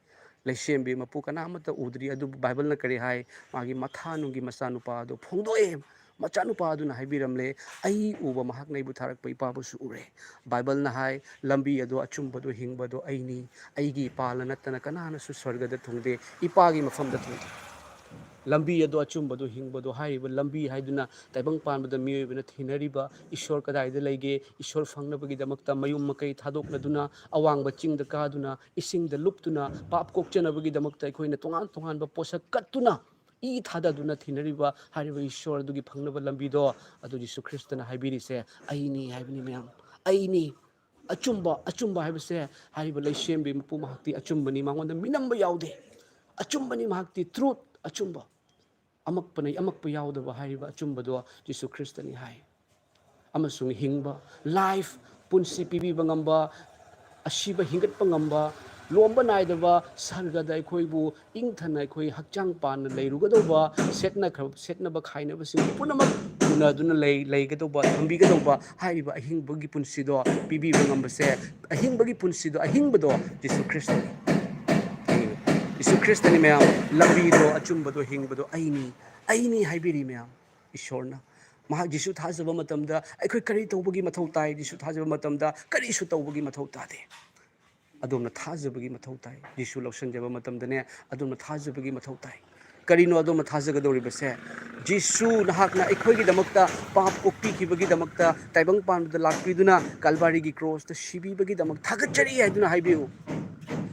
ꯂꯩꯁꯦꯝꯕꯤ ꯃꯄꯨ ꯀꯅꯥꯃꯠꯇ ꯎꯗ꯭ꯔꯤ꯫ ꯑꯗꯨꯕꯨ ꯕꯥꯏꯕꯜꯅ ꯀꯔꯤ ꯍꯥꯏ? ꯃꯥꯒꯤ ꯃꯊꯥꯅꯨꯡꯒꯤ ꯃꯆꯥꯅꯨꯄꯥ ꯑꯗꯨ ꯐꯣꯡꯗꯣꯛꯑꯦ꯫ ꯃꯆꯥꯅꯨꯄꯥ ꯑꯗꯨꯅ ꯍꯥꯏꯕꯤꯔꯝꯂꯦ, "ꯑꯩ ꯎꯕ ꯃꯍꯥꯛꯅ ꯑꯩꯕꯨ ꯊꯥꯔꯛꯄ ꯏꯄꯥꯕꯨꯁꯨ ꯎꯔꯦ"꯫ ꯕꯥꯏꯕꯜꯅ ꯍꯥꯏ, "ꯂꯝꯕꯤ ꯑꯗꯣ, ꯑꯆꯨꯝꯕꯗꯣ, ꯍꯤꯡꯕꯗꯣ ꯑꯩꯅꯤ꯫ ꯑꯩꯒꯤ ꯏꯄꯥꯅ ꯅꯠꯇꯅ ꯀꯅꯥꯅꯁꯨ ꯁ꯭ꯋꯔꯒꯗ ꯊꯨꯡꯗꯦ, ꯏꯄꯥꯒꯤ ꯃꯐꯝꯗ ꯊꯨꯡꯗꯦ"꯫ ꯂꯝꯕꯤ ꯑꯗꯣ, ꯑꯆꯨꯝꯕꯗꯣ, ꯍꯤꯡꯕꯗꯣ ꯍꯥꯏꯔꯤꯕ ꯂꯝꯕꯤ ꯍꯥꯏꯗꯨꯅ ꯇꯥꯏꯕꯪ ꯄꯥꯟꯕꯗ ꯃꯤꯑꯣꯏꯕꯅ ꯊꯤꯅꯔꯤꯕ ꯏꯁꯣꯔ ꯀꯗꯥꯏꯗ ꯂꯩꯒꯦ? ꯏꯁꯣꯔ ꯐꯪꯅꯕꯒꯤꯗꯃꯛꯇ ꯃꯌꯨꯝ ꯃꯀꯩ ꯊꯥꯗꯣꯛꯅꯗꯨꯅ, ꯑꯋꯥꯡꯕ ꯆꯤꯡꯗ ꯀꯥꯗꯨꯅ, ꯏꯁꯤꯡꯗ ꯂꯨꯞꯇꯨꯅ, ꯄꯥꯞ ꯀꯣꯛꯆꯅꯕꯒꯤꯗꯃꯛꯇ ꯑꯩꯈꯣꯏꯅ ꯇꯣꯉꯥꯟ ꯇꯣꯉꯥꯟꯕ ꯄꯣꯠꯁꯛ ꯀꯠꯇꯨꯅ, ꯏ ꯊꯥꯗꯗꯨꯅ ꯊꯤꯅꯔꯤꯕ ꯍꯥꯏꯔꯤꯕ ꯏꯁꯣꯔ ꯑꯗꯨꯒꯤ ꯐꯪꯅꯕ ꯂꯝꯕꯤꯗꯣ, ꯑꯗꯨ ꯖꯤꯁꯨ ꯈ꯭ꯔꯤꯁꯇꯅ ꯍꯥꯏꯕꯤꯔꯤꯁꯦ, "ꯑꯩꯅꯤ" ꯍꯥꯏꯕꯅꯤ ꯃꯌꯥꯝ꯫ "ꯑꯩꯅꯤ꯫ ꯑꯆꯨꯝꯕ, ꯑꯆꯨꯝꯕ" ꯍꯥꯏꯕꯁꯦ ꯍꯥꯏꯔꯤꯕ ꯂꯩꯁꯦꯝꯕꯤ ꯃꯄꯨ ꯃꯍꯥꯛꯇꯤ ꯑꯆꯨꯝꯕꯅꯤ, ꯃꯉꯣꯟꯗ ꯃꯤꯅꯝꯕ ꯌꯥꯎꯗꯦ꯫ ꯑꯆꯨꯝꯕꯅꯤ, ꯃꯍꯥꯛꯇꯤ ꯇ꯭ꯔꯨꯠ, ꯑꯆꯨꯝꯕ꯫ ꯑꯃꯛꯄꯅ ꯑꯃꯛꯄ ꯌꯥꯎꯗꯕ ꯍꯥꯏꯔꯤꯕ ꯑꯆꯨꯝꯕꯗꯣ ꯖꯤꯁꯨ ꯈ꯭ꯔꯤꯁꯇꯅꯤ ꯍꯥꯏ꯫ ꯑꯃꯁꯨꯡ ꯍꯤꯡꯕ, ꯂꯥꯏꯐ, ꯄꯨꯟꯁꯤ ꯄꯤꯕꯤꯕ ꯉꯝꯕ, ꯑꯁꯤꯕ ꯍꯤꯡꯒꯠꯄ ꯉꯝꯕ, ꯂꯣꯝꯕ ꯅꯥꯏꯗꯕ ꯁꯔꯒꯗ ꯑꯩꯈꯣꯏꯕꯨ ꯏꯪꯊꯅ ꯑꯩꯈꯣꯏ ꯍꯛꯆꯥꯡ ꯄꯥꯟꯅ ꯂꯩꯔꯨꯒꯗꯧꯕ, ꯁꯦꯠꯅꯈ꯭ꯔ-, ꯁꯦꯠꯅꯕ ꯈꯥꯏꯅꯕꯁꯤꯡ ꯄꯨꯝꯅꯃꯛ ꯎꯅꯗꯨꯅ ꯂꯩ-, ꯂꯩꯒꯗꯧꯕ, ꯊꯝꯕꯤꯒꯗꯧꯕ ꯍꯥꯏꯔꯤꯕ ꯑꯍꯤꯡꯕꯒꯤ ꯄꯨꯟꯁꯤꯗꯣ ꯄꯤꯕꯤꯕ ꯉꯝꯕꯁꯦ, ꯑꯍꯤꯡꯕꯒꯤ ꯄꯨꯟꯁꯤꯗꯣ, ꯑꯍꯤꯡꯕꯗꯣ ꯖꯤꯁꯨ ꯈ꯭ꯔꯤꯁꯇꯅꯤ꯫ ꯖꯤꯁꯨ ꯈ꯭ꯔꯤꯁꯇꯅꯤ ꯃꯌꯥꯝ, ꯂꯝꯕꯤꯗꯣ, ꯑꯆꯨꯝꯕꯗꯣ, ꯍꯤꯡꯕꯗꯣ ꯑꯩꯅꯤ, ꯑꯩꯅꯤ ꯍꯥꯏꯕꯤꯔꯤ ꯃꯌꯥꯝ꯫ ꯏꯁꯣꯔꯅ ꯃꯍꯥꯛ ꯖꯤꯁꯨ ꯊꯥꯖꯕ ꯃꯇꯝꯗ ꯑꯩꯈꯣꯏ ꯀꯔꯤ ꯇꯧꯕꯒꯤ ꯃꯊꯧ ꯇꯥꯏ? ꯖꯤꯁꯨ ꯊꯥꯖꯕ ꯃꯇꯝꯗ ꯀꯔꯤꯁꯨ ꯇꯧꯕꯒꯤ ꯃꯊꯧ ꯇꯥꯗꯦ꯫ ꯑꯗꯣꯝꯅ ꯊꯥꯖꯕꯒꯤ ꯃꯊꯧ ꯇꯥꯏ꯫ ꯖꯤꯁꯨ ꯂꯧꯁꯤꯟꯖꯕ ꯃꯇꯝꯗꯅꯦ, ꯑꯗꯣꯝꯅ ꯊꯥꯖꯕꯒꯤ ꯃꯊꯧ ꯇꯥꯏ꯫ ꯀꯔꯤꯅꯣ ꯑꯗꯣꯝꯅ ꯊꯥꯖꯒꯗꯧꯔꯤꯕꯁꯦ? ꯖꯤꯁꯨ ꯅꯍꯥꯛꯅ ꯑꯩꯈꯣꯏꯒꯤꯗꯃꯛꯇ, ꯄꯥꯞ ꯀꯣꯛꯄꯤꯈꯤꯕꯒꯤꯗꯃꯛꯇ, ꯇꯥꯏꯕꯪ ꯄꯥꯟꯕꯗ ꯂꯥꯛꯄꯤꯗꯨꯅ ꯀꯜꯚꯥꯔꯤꯒꯤ ꯀ꯭ꯔꯣꯁꯇ ꯁꯤꯕꯤꯕꯒꯤꯗꯃꯛ ꯊꯥꯒꯠꯆꯔꯤ ꯍꯥꯏꯗꯨꯅ ꯍꯥꯏꯕꯤꯌꯨ꯫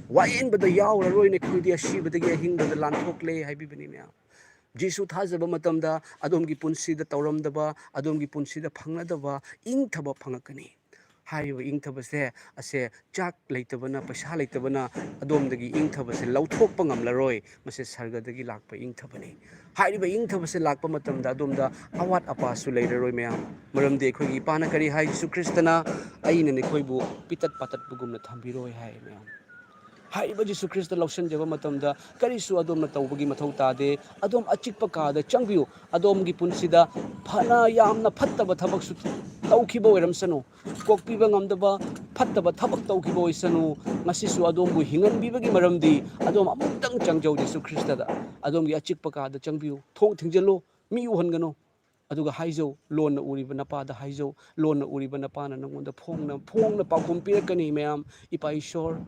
ꯋꯥꯌꯦꯟꯕꯗ ꯌꯥꯎꯔꯔꯣꯏꯅ ꯑꯩꯈꯣꯏꯗꯤ ꯑꯁꯤꯕꯗꯒꯤ ꯑꯍꯤꯡꯕꯗ ꯂꯥꯟꯊꯣꯛꯂꯦ ꯍꯥꯏꯕꯤꯕꯅꯤ ꯃꯌꯥꯝ꯫ ꯖꯤꯁꯨ ꯊꯥꯖꯕ ꯃꯇꯝꯗ ꯑꯗꯣꯝꯒꯤ ꯄꯨꯟꯁꯤꯗ ꯇꯧꯔꯝꯗꯕ, ꯑꯗꯣꯝꯒꯤ ꯄꯨꯟꯁꯤꯗ ꯐꯪꯅꯗꯕ ꯏꯪꯊꯕ ꯐꯪꯉꯛꯀꯅꯤ꯫ ꯍꯥꯏꯔꯤꯕ ꯏꯪꯊꯕꯁꯦ ꯑꯁꯦ ꯆꯥꯛ ꯂꯩꯇꯕꯅ, ꯄꯩꯁꯥ ꯂꯩꯇꯕꯅ ꯑꯗꯣꯝꯗꯒꯤ ꯏꯪꯊꯕꯁꯦ ꯂꯧꯊꯣꯛꯄ ꯉꯝꯂꯔꯣꯏ꯫ ꯃꯁꯦ ꯁꯔꯒꯗꯒꯤ ꯂꯥꯛꯄ ꯏꯪꯊꯕꯅꯤ꯫ ꯍꯥꯏꯔꯤꯕ ꯏꯪꯊꯕꯁꯦ ꯂꯥꯛꯄ ꯃꯇꯝꯗ ꯑꯗꯣꯝꯗ ꯑꯋꯥꯠ ꯑꯄꯥꯁꯨ ꯂꯩꯔꯔꯣꯏ ꯃꯌꯥꯝ꯫ ꯃꯔꯝꯗꯤ ꯑꯩꯈꯣꯏꯒꯤ ꯏꯄꯥꯅ ꯀꯔꯤ ꯍꯥꯏ? ꯖꯤꯁꯨ ꯈ꯭ꯔꯤꯁꯇꯅ, "ꯑꯩꯅ ꯅꯈꯣꯏꯕꯨ ꯄꯤꯇꯠ ꯄꯥꯇꯠꯄꯒꯨꯝꯅ ꯊꯝꯕꯤꯔꯣꯏ" ꯍꯥꯏ ꯃꯌꯥꯝ꯫ ꯍꯥꯏꯔꯤꯕ ꯖꯤꯁꯨ ꯈ꯭ꯔꯤꯁꯇ ꯂꯧꯁꯤꯟꯖꯕ ꯃꯇꯝꯗ ꯀꯔꯤꯁꯨ ꯑꯗꯣꯝꯅ ꯇꯧꯕꯒꯤ ꯃꯊꯧ ꯇꯥꯗꯦ꯫ ꯑꯗꯣꯝ ꯑꯆꯤꯛꯄ ꯀꯥꯗ ꯆꯪꯕꯤꯌꯨ꯫ ꯑꯗꯣꯝꯒꯤ ꯄꯨꯟꯁꯤꯗ ꯐꯅ ꯌꯥꯝꯅ ꯐꯠꯇꯕ ꯊꯕꯛꯁꯨ ꯇꯧꯈꯤꯕ ꯑꯣꯏꯔꯝꯁꯅꯨ, ꯀꯣꯛꯄꯤꯕ ꯉꯝꯗꯕ ꯐꯠꯇꯕ ꯊꯕꯛ ꯇꯧꯈꯤꯕ ꯑꯣꯏꯁꯅꯨ, ꯉꯁꯤꯁꯨ ꯑꯗꯣꯝꯕꯨ ꯍꯤꯡꯍꯟꯕꯤꯕꯒꯤ ꯃꯔꯝꯗꯤ ꯑꯗꯣꯝ ꯑꯃꯨꯛꯇꯪ ꯆꯪꯖꯧ ꯖꯤꯁꯨ ꯈ꯭ꯔꯤꯁꯇꯗ꯫ ꯑꯗꯣꯝꯒꯤ ꯑꯆꯤꯛꯄ ꯀꯥꯗ ꯆꯪꯕꯤꯌꯨ, ꯊꯣꯡ ꯊꯤꯡꯖꯤꯜꯂꯨ, ꯃꯤ ꯎꯍꯟꯒꯅꯨ꯫ ꯑꯗꯨꯒ ꯍꯥꯏꯖꯧ, ꯂꯣꯟꯅ ꯎꯔꯤꯕ ꯅꯄꯥꯗ ꯍꯥꯏꯖꯧ, ꯂꯣꯟꯅ ꯎꯔꯤꯕ ꯅꯄꯥꯅ ꯅꯪꯉꯣꯟꯗ ꯐꯣꯡꯅ, ꯐꯣꯡꯅ ꯄꯥꯎꯈꯨꯝ ꯄꯤꯔꯛꯀꯅꯤ ꯃꯌꯥꯝ꯫ "ꯏꯄꯥ ꯏꯁꯣꯔ,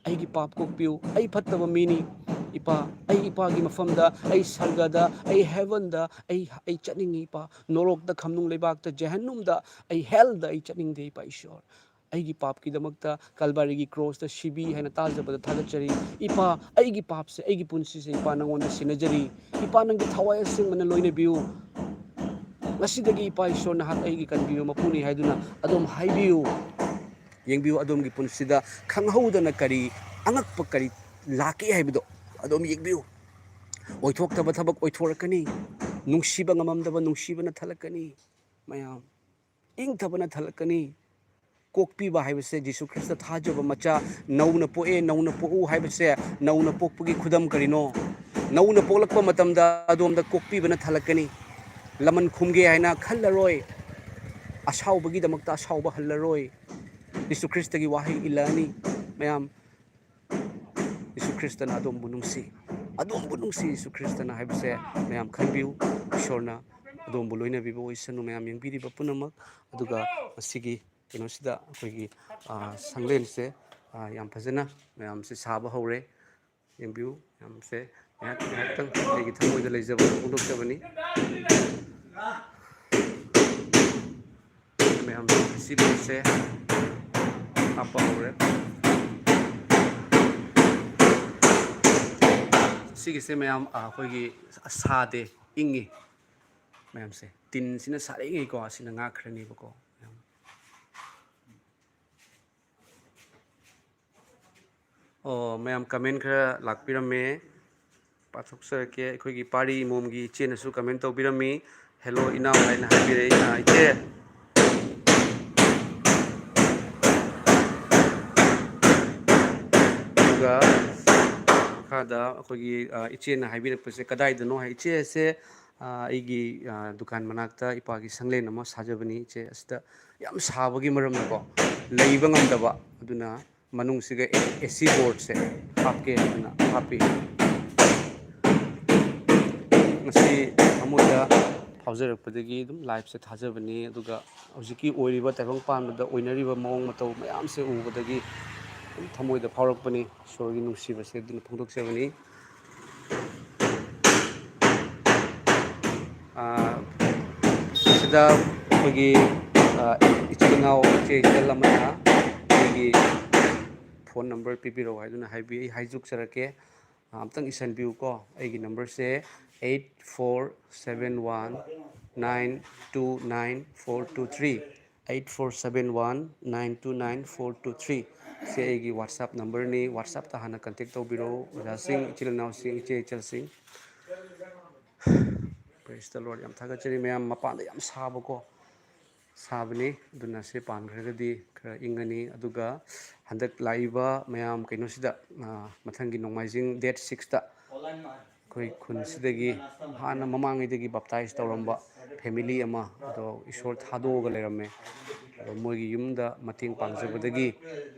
ꯑꯩꯒꯤ ꯄꯥꯞ ꯀꯣꯛꯄꯤꯌꯨ, ꯑꯩ ꯐꯠꯇꯕ ꯃꯤꯅꯤ꯫ ꯏꯄꯥ, ꯑꯩ ꯏꯄꯥꯒꯤ ꯃꯐꯝꯗ, ꯑꯩ ꯁꯔꯒꯗ, ꯑꯩ ꯍꯦꯚꯟꯗ, ꯑꯩ, ꯑꯩ ꯆꯠꯅꯤꯡꯉꯤ ꯏꯄꯥ꯫ ꯅꯣꯔꯣꯛꯇ, ꯈꯝꯅꯨꯡ ꯂꯩꯕꯥꯛꯇ, ꯖꯍꯟꯅꯨꯝꯗ, ꯑꯩ ꯍꯦꯜꯗ ꯑꯩ ꯆꯠꯅꯤꯡꯗꯦ ꯏꯄꯥ ꯏꯁꯣꯔ꯫ ꯑꯩꯒꯤ ꯄꯥꯞꯀꯤꯗꯃꯛꯇ ꯀꯜꯚꯥꯔꯤꯒꯤ ꯀ꯭ꯔꯣꯁꯇ ꯁꯤꯕꯤ ꯍꯥꯏꯅ ꯇꯥꯖꯕꯗ ꯊꯥꯒꯠꯆꯔꯤ꯫ ꯏꯄꯥ, ꯑꯩꯒꯤ ꯄꯥꯞꯁꯦ, ꯑꯩꯒꯤ ꯄꯨꯟꯁꯤꯁꯦ ꯏꯄꯥ ꯅꯪꯉꯣꯟꯗ ꯁꯤꯟꯅꯖꯔꯤ꯫ ꯏꯄꯥ ꯅꯪꯒꯤ ꯊꯋꯥꯏ ꯑꯁꯦꯡꯕꯅ ꯂꯣꯏꯅꯕꯤꯌꯨ꯫ ꯉꯁꯤꯗꯒꯤ ꯏꯄꯥ ꯏꯁꯣꯔ ꯅꯍꯥꯛ ꯑꯩꯒꯤ ꯀꯟꯕꯤꯕ ꯃꯄꯨꯅꯤ" ꯍꯥꯏꯗꯨꯅ ꯑꯗꯨꯝ ꯍꯥꯏꯕꯤꯌꯨ꯫ ꯌꯦꯡꯕꯤꯌꯨ, ꯑꯗꯣꯝꯒꯤ ꯄꯨꯟꯁꯤꯗ ꯈꯪꯍꯧꯗꯅ ꯀꯔꯤ ꯑꯉꯛꯄ ꯀꯔꯤ ꯂꯥꯛꯀꯦ ꯍꯥꯏꯕꯗꯣ ꯑꯗꯨꯝ ꯌꯦꯡꯕꯤꯌꯨ꯫ ꯑꯣꯏꯊꯣꯛꯇꯕ ꯊꯕꯛ ꯑꯣꯏꯊꯣꯔꯛꯀꯅꯤ꯫ ꯅꯨꯡꯁꯤꯕ ꯉꯝꯃꯝꯗꯕ ꯅꯨꯡꯁꯤꯕꯅ ꯊꯜꯂꯛꯀꯅꯤ꯫ ꯃꯌꯥꯝ, ꯏꯪꯊꯕꯅ ꯊꯜꯂꯛꯀꯅꯤ꯫ ꯀꯣꯛꯄꯤꯕ ꯍꯥꯏꯕꯁꯦ, ꯖꯤꯁꯨ ꯈ꯭ꯔꯤꯁꯇ ꯊꯥꯖꯕ ꯃꯆꯥ, ꯅꯧꯅ ꯄꯣꯛꯑꯦ, ꯅꯧꯅ ꯄꯣꯛꯎ ꯍꯥꯏꯕꯁꯦ, ꯅꯧꯅ ꯄꯣꯛꯄꯒꯤ ꯈꯨꯗꯝ ꯀꯔꯤꯅꯣ? ꯅꯧꯅ ꯄꯣꯛꯂꯛꯄ ꯃꯇꯝꯗ ꯑꯗꯣꯝꯗ ꯀꯣꯛꯄꯤꯕꯅ ꯊꯜꯂꯛꯀꯅꯤ꯫ ꯂꯃꯟ ꯈꯨꯝꯒꯦ ꯍꯥꯏꯅ ꯈꯜꯂꯔꯣꯏ꯫ ꯑꯁꯥꯎꯕꯒꯤꯗꯃꯛꯇ ꯑꯁꯥꯎꯕ ꯍꯜꯂꯔꯣꯏ꯫ ꯖꯤꯁꯨ ꯈ꯭ꯔꯤꯁꯇꯒꯤ ꯋꯥꯍꯩ ꯏꯜꯂꯛꯑꯅꯤ꯫ ꯃꯌꯥꯝ, ꯖꯤꯁꯨ ꯈ꯭ꯔꯤꯁꯇꯅ ꯑꯗꯣꯝꯕꯨ ꯅꯨꯡꯁꯤ, ꯑꯗꯣꯝꯕꯨ ꯅꯨꯡꯁꯤ ꯖꯤꯁꯨ ꯈ꯭ꯔꯤꯁꯇꯅ ꯍꯥꯏꯕꯁꯦ ꯃꯌꯥꯝ ꯈꯪꯕꯤꯌꯨ꯫ ꯏꯁꯣꯔꯅ ꯑꯗꯣꯝꯕꯨ ꯂꯣꯏꯅꯕꯤꯕ ꯑꯣꯏꯁꯅꯨ꯫ ꯃꯌꯥꯝ ꯌꯦꯡꯕꯤꯔꯤꯕ ꯄꯨꯝꯅꯃꯛ, ꯑꯗꯨꯒ ꯉꯁꯤꯒꯤ ꯀꯩꯅꯣꯁꯤꯗ ꯑꯩꯈꯣꯏꯒꯤ, ꯑ, ꯁꯪꯂꯦꯟꯁꯦ, ꯑ, ꯌꯥꯝ ꯐꯖꯅ ꯃꯌꯥꯝꯁꯦ ꯁꯥꯕ ꯍꯧꯔꯦ꯫ ꯌꯦꯡꯕꯤꯌꯨ, ꯃꯌꯥꯝꯁꯦ ꯉꯥꯏꯍꯥꯛ, ꯉꯥꯏꯍꯥꯛꯇꯪ ꯑꯩꯒꯤ ꯊꯃꯣꯏꯗ ꯂꯩꯖꯕ ꯐꯣꯡꯗꯣꯛꯆꯕꯅꯤ꯫ ꯃꯌꯥꯝ ꯁꯤꯂꯤꯡꯁꯦ ꯍꯥꯞꯄ ꯍꯧꯔꯦ꯫ ꯁꯤꯒꯤꯁꯦ ꯃꯌꯥꯝ, ꯑ, ꯑꯩꯈꯣꯏꯒꯤ ꯁꯥꯗꯦ, ꯏꯪꯉꯤ꯫ ꯃꯌꯥꯝꯁꯦ ꯇꯤꯟꯁꯤꯅ ꯁꯥꯔꯛꯏꯉꯩꯀꯣ, ꯑꯁꯤꯅ ꯉꯥꯛꯈ꯭ꯔꯅꯦꯕꯀꯣ꯫ ꯃꯌꯥꯝ꯫ ꯑꯣ, ꯃꯌꯥꯝ comment ꯈꯔ ꯂꯥꯛꯄꯤꯔꯝꯃꯦ, ꯄꯥꯊꯣꯛꯆꯔꯛꯀꯦ꯫ ꯑꯩꯈꯣꯏꯒꯤ ꯄꯥꯔꯤ ꯏꯃꯣꯝꯒꯤ ꯏꯆꯦꯅꯁꯨ comment ꯇꯧꯕꯤꯔꯝꯃꯤ, "Hello ꯏꯅꯥꯎ" ꯍꯥꯏꯅ ꯍꯥꯏꯕꯤꯔꯛꯏ꯫ ꯑ, ꯏꯆꯦ, ꯑꯗꯨꯒ ꯃꯈꯥꯗ ꯑꯩꯈꯣꯏꯒꯤ, ꯑ, ꯏꯆꯦꯅ ꯍꯥꯏꯕꯤꯔꯛꯄꯁꯦ ꯀꯗꯥꯏꯗꯅꯣ ꯍꯥꯏ, ꯏꯆꯦꯁꯦ, ꯑ, ꯑꯩꯒꯤ, ꯑ, ꯗꯨꯀꯥꯟ ꯃꯅꯥꯛꯇ ꯏꯄꯥꯒꯤ ꯁꯪꯂꯦꯟ ꯑꯃ ꯁꯥꯖꯕꯅꯤ꯫ ꯏꯆꯦ, ꯑꯁꯤꯗ ꯌꯥꯝ ꯁꯥꯕꯒꯤ ꯃꯔꯝꯅꯀꯣ, ꯂꯩꯕ ꯉꯝꯗꯕ, ꯑꯗꯨꯅ ꯃꯅꯨꯡꯁꯤꯒ ꯑꯦ-, AC boardꯁꯦ ꯍꯥꯞꯀꯦ ꯍꯥꯏꯗꯅ ꯍꯥꯞꯄꯤ꯫ ꯉꯁꯤ ꯊꯃꯣꯏꯗ ꯐꯥꯎꯖꯔꯛꯄꯗꯒꯤ ꯑꯗꯨꯝ liveꯁꯦ ꯊꯥꯖꯕꯅꯤ, ꯑꯗꯨꯒ ꯍꯧꯖꯤꯛꯀꯤ ꯑꯣꯏꯔꯤꯕ ꯇꯥꯏꯕꯪ ꯄꯥꯟꯕꯗ ꯑꯣꯏꯅꯔꯤꯕ ꯃꯑꯣꯡ ꯃꯇꯧ ꯃꯌꯥꯝꯁꯦ ꯎꯕꯗꯒꯤ ꯑꯗꯨꯝ ꯊꯃꯣꯏꯗ ꯐꯥꯎꯔꯛꯄꯅꯤ꯫ ꯏꯁꯣꯔꯒꯤ ꯅꯨꯡꯁꯤꯕꯁꯦ ꯑꯗꯨꯅ ꯐꯣꯡꯗꯣꯛꯆꯕꯅꯤ꯫ ꯑꯥ, ꯁꯤꯗ ꯑꯩꯈꯣꯏꯒꯤ, ꯑꯥ, ꯏꯆꯤꯜ ꯏꯅꯥꯎ, ꯏꯆꯦ ꯏꯆꯜ ꯑꯃꯅ ꯑꯩꯒꯤ phone number ꯄꯤꯕꯤꯔꯛꯑꯣ ꯍꯥꯏꯗꯨꯅ ꯍꯥꯏꯕꯤ-, ꯑꯩ ꯍꯥꯏꯖꯣꯛꯆꯔꯛꯀꯦ꯫ ꯑꯥ, ꯑꯝꯇꯪ ꯏꯁꯟꯕꯤꯌꯨꯀꯣ꯫ ꯑꯩꯒꯤ numberꯁꯦ eight four seven one nine two nine four two three꯫ Eight four seven one nine two nine four two three꯫ ꯁꯤ ꯑꯩꯒꯤ WhatsApp numberꯅꯤ꯫ WhatsAppꯇ ꯍꯥꯟꯅ contact ꯇꯧꯕꯤꯔꯛꯎ, ꯑꯣꯖꯥꯁꯤꯡ, ꯏꯆꯤꯜ ꯏꯅꯥꯎꯁꯤꯡ, ꯏꯆꯦ ꯏꯆꯜꯁꯤꯡ꯫ Praise the Lord꯫ ꯌꯥꯝ ꯊꯥꯒꯠꯆꯔꯤ ꯃꯌꯥꯝ꯫ ꯃꯄꯥꯟꯗ ꯌꯥꯝ ꯁꯥꯕꯀꯣ, ꯁꯥꯕꯅꯤ꯫ ꯑꯗꯨꯅ ꯁꯤ ꯄꯥꯟꯈ꯭ꯔꯒꯗꯤ ꯈꯔ ꯏꯪꯉꯅꯤ꯫ ꯑꯗꯨꯒ ꯍꯟꯗꯛ ꯂꯥꯛꯏꯕ ꯃꯌꯥꯝ ꯀꯩꯅꯣꯁꯤꯗ, ꯑ, ꯃꯊꯪꯒꯤ ꯅꯣꯡꯃꯥꯏꯖꯤꯡ date sixꯇ ꯑꯩꯈꯣꯏ ꯈꯨꯟꯁꯤꯗꯒꯤ ꯍꯥꯟꯅ ꯃꯃꯥꯡꯉꯩꯗꯒꯤ baptize ꯇꯧꯔꯝꯕ family ꯑꯃ, ꯑꯗꯣ ꯏꯁꯣꯔ ꯊꯥꯗꯣꯛꯑꯒ ꯂꯩꯔꯝꯃꯦ꯫ ꯑꯗꯣ ꯃꯣꯏꯒꯤ ꯌꯨꯝꯗ ꯃꯇꯦꯡ ꯄꯥꯡꯖꯕꯗꯒꯤ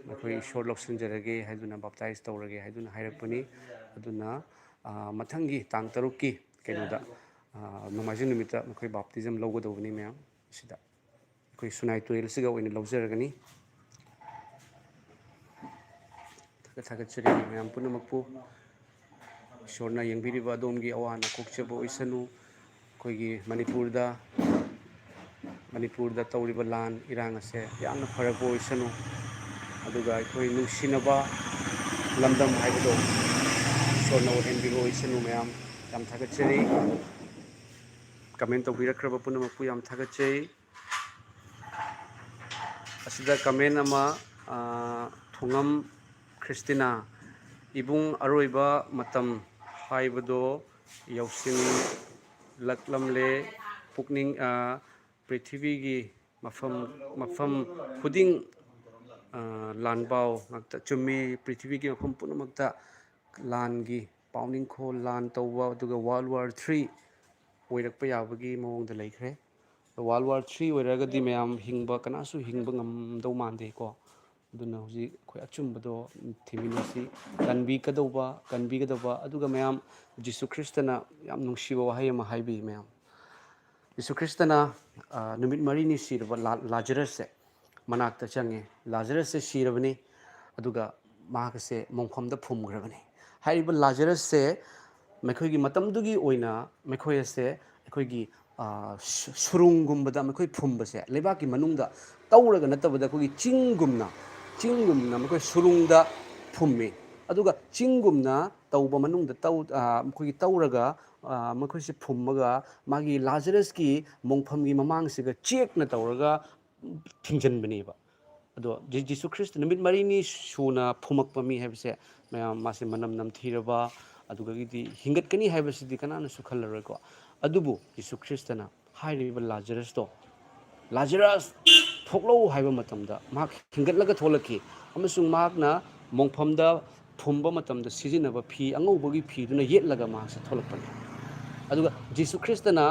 ꯑꯩꯈꯣꯏ ꯏꯁꯣꯔ ꯂꯧꯁꯤꯟꯖꯔꯒꯦ ꯍꯥꯏꯗꯨꯅ, baptize ꯇꯧꯔꯒꯦ ꯍꯥꯏꯗꯨꯅ ꯍꯥꯏꯔꯛꯄꯅꯤ꯫ ꯑꯗꯨꯅ, ꯑ, ꯃꯊꯪꯒꯤ ꯇꯥꯡ ꯇꯔꯨꯛꯀꯤ ꯀꯩꯅꯣꯗ, ꯑ, ꯅꯣꯡꯃꯥꯏꯖꯤꯡ ꯅꯨꯃꯤꯠꯇ ꯃꯈꯣꯏ baptism ꯂꯧꯒꯗꯧꯕꯅꯤ ꯃꯌꯥꯝ꯫ ꯑꯁꯤꯗ ꯑꯩꯈꯣꯏ ꯁꯨꯅꯥꯏ ꯇꯨꯔꯦꯜꯁꯤꯒ ꯑꯣꯏꯅ ꯂꯧꯖꯔꯒꯅꯤ꯫ ꯊꯥꯒꯠ ꯊꯥꯒꯠꯆꯔꯤ ꯃꯌꯥꯝ ꯄꯨꯝꯅꯃꯛꯄꯨ꯫ ꯏꯁꯣꯔꯅ ꯌꯦꯡꯕꯤꯔꯤꯕ ꯑꯗꯣꯝꯒꯤ ꯑꯋꯥ ꯑꯅꯥ ꯀꯣꯛꯆꯕ ꯑꯣꯏꯁꯅꯨ꯫ ꯑꯩꯈꯣꯏꯒꯤ ꯃꯅꯤꯄꯨꯔꯗ, ꯃꯅꯤꯄꯨꯔꯗ ꯇꯧꯔꯤꯕ ꯂꯥꯟ ꯏꯔꯥꯡ ꯑꯁꯦ ꯌꯥꯝꯅ ꯐꯔꯛꯄ ꯑꯣꯏꯁꯅꯨ꯫ ꯑꯗꯨꯒ ꯑꯩꯈꯣꯏ ꯅꯨꯡꯁꯤꯅꯕ ꯂꯝꯗꯝ ꯍꯥꯏꯕꯗꯣ ꯏꯁꯣꯔꯅ ꯑꯣꯏꯍꯟꯕꯤꯕ ꯑꯣꯏꯁꯅꯨ ꯃꯌꯥꯝ꯫ ꯌꯥꯝ ꯊꯥꯒꯠꯆꯔꯤ꯫ Comment ꯇꯧꯕꯤꯔꯛꯈ꯭ꯔꯕ ꯄꯨꯝꯅꯃꯛꯄꯨ ꯌꯥꯝ ꯊꯥꯒꯠꯆꯩ꯫ ꯑꯁꯤꯗ comment ꯑꯃ, ꯑ, ꯊꯣꯉꯝ ꯈ꯭ꯔꯤꯁꯇꯤꯅꯥ, "ꯏꯕꯨꯡ, ꯑꯔꯣꯏꯕ ꯃꯇꯝ ꯍꯥꯏꯕꯗꯣ ꯌꯧꯁꯤꯜꯂꯛꯂꯝꯂꯦ꯫ ꯄꯨꯛꯅꯤꯡ, ꯑ, ꯄ꯭ꯔꯤꯊꯤꯕꯤꯒꯤ ꯃꯐꯝ, ꯃꯐꯝ ꯈꯨꯗꯤꯡ, ꯑ, ꯂꯥꯟꯕꯥꯎ ꯉꯥꯛꯇ ꯆꯨꯝꯃꯤ꯫ ꯄ꯭ꯔꯤꯊꯤꯕꯤꯒꯤ ꯃꯐꯝ ꯄꯨꯝꯅꯃꯛꯇ ꯂꯥꯟꯒꯤ ꯄꯥꯎꯅꯤꯡꯈꯣꯜ, ꯂꯥꯟ ꯇꯧꯕ, ꯑꯗꯨꯒ World War Three ꯑꯣꯏꯔꯛꯄ ꯌꯥꯕꯒꯤ ꯃꯑꯣꯡꯗ ꯂꯩꯈ꯭ꯔꯦ꯫ World War Three ꯑꯣꯏꯔꯒꯗꯤ ꯃꯌꯥꯝ ꯍꯤꯡꯕ, ꯀꯅꯥꯁꯨ ꯍꯤꯡꯕ ꯉꯝꯗꯧ ꯃꯥꯟꯗꯦꯀꯣ꯫ ꯑꯗꯨꯅ ꯍꯧꯖꯤꯛ ꯑꯩꯈꯣꯏ ꯑꯆꯨꯝꯕꯗꯣ ꯊꯤꯃꯤꯟꯅꯁꯤ꯫ ꯀꯟꯕꯤꯒꯗꯧꯕ, ꯀꯟꯕꯤꯒꯗꯕ, ꯑꯗꯨꯒ ꯃꯌꯥꯝ ꯖꯤꯁꯨ ꯈ꯭ꯔꯤꯁꯇꯅ ꯌꯥꯝ ꯅꯨꯡꯁꯤꯕ ꯋꯥꯍꯩ ꯑꯃ ꯍꯥꯏꯕꯤ ꯃꯌꯥꯝ꯫ ꯖꯤꯁꯨ ꯈ꯭ꯔꯤꯁꯇꯅ, ꯑ, ꯅꯨꯃꯤꯠ ꯃꯔꯤꯅꯤ ꯁꯤꯔꯕ ꯂꯥ-, ꯂꯥꯖꯔꯁꯁꯦ ꯃꯅꯥꯛꯇ ꯆꯪꯉꯦ꯫ ꯂꯥꯖꯔꯁꯁꯦ ꯁꯤꯔꯕꯅꯤ, ꯑꯗꯨꯒ ꯃꯍꯥꯛ ꯑꯁꯦ ꯃꯣꯡꯐꯝꯗ ꯐꯨꯝꯈ꯭ꯔꯕꯅꯤ꯫ ꯍꯥꯏꯔꯤꯕ ꯂꯥꯖꯔꯁꯁꯦ ꯃꯈꯣꯏꯒꯤ ꯃꯇꯝꯗꯨꯒꯤ ꯑꯣꯏꯅ ꯃꯈꯣꯏ ꯑꯁꯦ ꯑꯩꯈꯣꯏꯒꯤ, ꯑ, ꯁꯨ-, ꯁꯨꯔꯨꯡꯒꯨꯝꯕꯗ ꯃꯈꯣꯏ ꯐꯨꯝꯕꯁꯦ ꯂꯩꯕꯥꯛꯀꯤ ꯃꯅꯨꯡꯗ ꯇꯧꯔꯒ ꯅꯠꯇꯕꯗ ꯑꯩꯈꯣꯏꯒꯤ ꯆꯤꯡꯒꯨꯝꯅ, ꯆꯤꯡꯒꯨꯝꯅ ꯃꯈꯣꯏ ꯁꯨꯔꯨꯡꯗ ꯐꯨꯝꯃꯤ꯫ ꯑꯗꯨꯒ ꯆꯤꯡꯒꯨꯝꯅ ꯇꯧꯕ ꯃꯅꯨꯡꯗ ꯇꯧ-, ꯑ, ꯃꯈꯣꯏꯒꯤ ꯇꯧꯔꯒ, ꯑ, ꯃꯈꯣꯏꯁꯦ ꯐꯨꯝꯃꯒ ꯃꯥꯒꯤ ꯂꯥꯖꯔꯁꯀꯤ ꯃꯣꯡꯐꯝꯒꯤ ꯃꯃꯥꯡꯁꯤꯒ ꯆꯦꯛꯅ ꯇꯧꯔꯒ ꯊꯤꯡꯖꯤꯟꯕꯅꯦꯕ꯫ ꯑꯗꯣ ꯖꯤ-, ꯖꯤꯁꯨ ꯈ꯭ꯔꯤꯁꯇ ꯅꯨꯃꯤꯠ ꯃꯔꯤꯅꯤ ꯁꯨꯅ ꯐꯨꯝꯃꯛꯄ ꯃꯤ ꯍꯥꯏꯕꯁꯦ, ꯃꯌꯥꯝ ꯃꯥꯁꯦ ꯃꯅꯝ ꯅꯝꯊꯤꯔꯕ, ꯑꯗꯨꯗꯒꯤꯗꯤ ꯍꯤꯡꯒꯠꯀꯅꯤ ꯍꯥꯏꯕꯁꯤꯗꯤ ꯀꯅꯥꯅꯁꯨ ꯈꯜꯂꯔꯣꯏꯀꯣ꯫ ꯑꯗꯨꯕꯨ ꯖꯤꯁꯨ ꯈ꯭ꯔꯤꯁꯇꯅ ꯍꯥꯏꯔꯤꯕ ꯂꯥꯖꯔꯁꯇꯣ "ꯂꯥꯖꯔꯁ, ꯊꯣꯛꯂꯛꯎ" ꯍꯥꯏꯕ ꯃꯇꯝꯗ ꯃꯍꯥꯛ ꯍꯤꯡꯒꯠꯂꯒ ꯊꯣꯛꯂꯛꯈꯤ꯫ ꯑꯃꯁꯨꯡ ꯃꯍꯥꯛꯅ ꯃꯣꯡꯐꯝꯗ ꯐꯨꯝꯕ ꯃꯇꯝꯗ ꯁꯤꯖꯤꯟꯅꯕ ꯐꯤ, ꯑꯉꯧꯕꯒꯤ ꯐꯤꯗꯨꯅ ꯌꯦꯠꯂꯒ ꯃꯍꯥꯛꯁꯦ ꯊꯣꯛꯂꯛꯄꯅꯤ꯫ ꯑꯗꯨꯒ ꯖꯤꯁꯨ ꯈ꯭ꯔꯤꯁꯇꯅ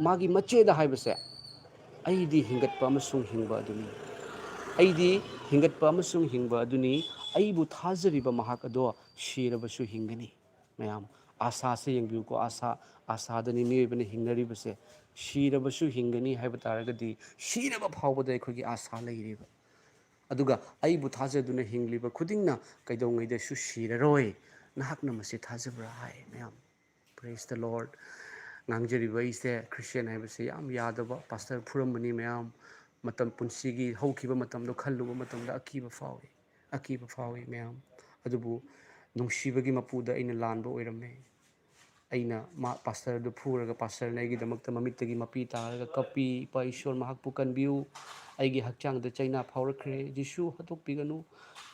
ꯃꯥꯒꯤ ꯃꯆꯦꯗ ꯍꯥꯏꯕꯁꯦ, "ꯑꯩꯗꯤ ꯍꯤꯡꯒꯠꯄ ꯑꯃꯁꯨꯡ ꯍꯤꯡꯕ ꯑꯗꯨꯅꯤ꯫ ꯑꯩꯗꯤ ꯍꯤꯡꯒꯠꯄ ꯑꯃꯁꯨꯡ ꯍꯤꯡꯕ ꯑꯗꯨꯅꯤ꯫ ꯑꯩꯕꯨ ꯊꯥꯖꯔꯤꯕ ꯃꯍꯥꯛ ꯑꯗꯣ ꯁꯤꯔꯕꯁꯨ ꯍꯤꯡꯒꯅꯤ"꯫ ꯃꯌꯥꯝ, ꯑꯥꯁꯥꯁꯦ ꯌꯦꯡꯕꯤꯌꯨꯀꯣ, ꯑꯥꯁꯥ, ꯑꯥꯁꯥꯗꯅꯤ ꯃꯤꯑꯣꯏꯕꯅ ꯍꯤꯡꯅꯔꯤꯕꯁꯦ꯫ ꯁꯤꯔꯕꯁꯨ ꯍꯤꯡꯒꯅꯤ ꯍꯥꯏꯕ ꯇꯥꯔꯒꯗꯤ, ꯁꯤꯔꯕ ꯐꯥꯎꯕꯗ ꯑꯩꯈꯣꯏꯒꯤ ꯑꯥꯁꯥ ꯂꯩꯔꯤꯕ꯫ ꯑꯗꯨꯒ "ꯑꯩꯕꯨ ꯊꯥꯖꯗꯨꯅ ꯍꯤꯡꯂꯤꯕ ꯈꯨꯗꯤꯡꯅ ꯀꯩꯗꯧꯉꯩꯗꯁꯨ ꯁꯤꯔꯔꯣꯏ꯫ ꯅꯍꯥꯛꯅ ꯃꯁꯤ ꯊꯥꯖꯕ꯭ꯔꯥ?" ꯍꯥꯏ꯫ ꯃꯌꯥꯝ, praise the Lord꯫ ꯉꯥꯡꯖꯔꯤꯕ ꯑꯩꯁꯦ, ꯈ꯭ꯔꯤꯁꯇꯤꯌꯥꯟ ꯍꯥꯏꯕꯁꯦ ꯌꯥꯝ ꯌꯥꯗꯕ, ꯄꯥꯁꯇꯔ ꯐꯨꯔꯝꯕꯅꯤ ꯃꯌꯥꯝ꯫ ꯃꯇꯝ, ꯄꯨꯟꯁꯤꯒꯤ ꯍꯧꯈꯤꯕ ꯃꯇꯝꯗꯣ ꯈꯜꯂꯨꯕ ꯃꯇꯝꯗ ꯑꯀꯤꯕ ꯐꯥꯎꯏ, ꯑꯀꯤꯕ ꯐꯥꯎꯏ ꯃꯌꯥꯝ꯫ ꯑꯗꯨꯕꯨ ꯅꯨꯡꯁꯤꯕꯒꯤ ꯃꯄꯨꯗ ꯑꯩꯅ ꯂꯥꯟꯕ ꯑꯣꯏꯔꯝꯃꯦ꯫ ꯑꯩꯅ ꯃꯥ, ꯄꯥꯁꯇꯔꯗꯨ ꯐꯨꯔꯒ, ꯄꯥꯁꯇꯔꯅ ꯑꯩꯒꯤꯗꯃꯛꯇ ꯃꯃꯤꯠꯇꯒꯤ ꯃꯄꯤ ꯇꯥꯔꯒ ꯀꯞꯄꯤ꯫ "ꯏꯄꯥ ꯏꯁꯣꯔ, ꯃꯍꯥꯛꯄꯨ ꯀꯟꯕꯤꯌꯨ꯫ ꯑꯩꯒꯤ ꯍꯛꯆꯥꯡꯗ ꯆꯩꯅꯥ ꯐꯥꯎꯔꯛꯈ꯭ꯔꯦ꯫ ꯖꯤꯁꯨ ꯍꯥꯠꯇꯣꯛꯄꯤꯒꯅꯨ,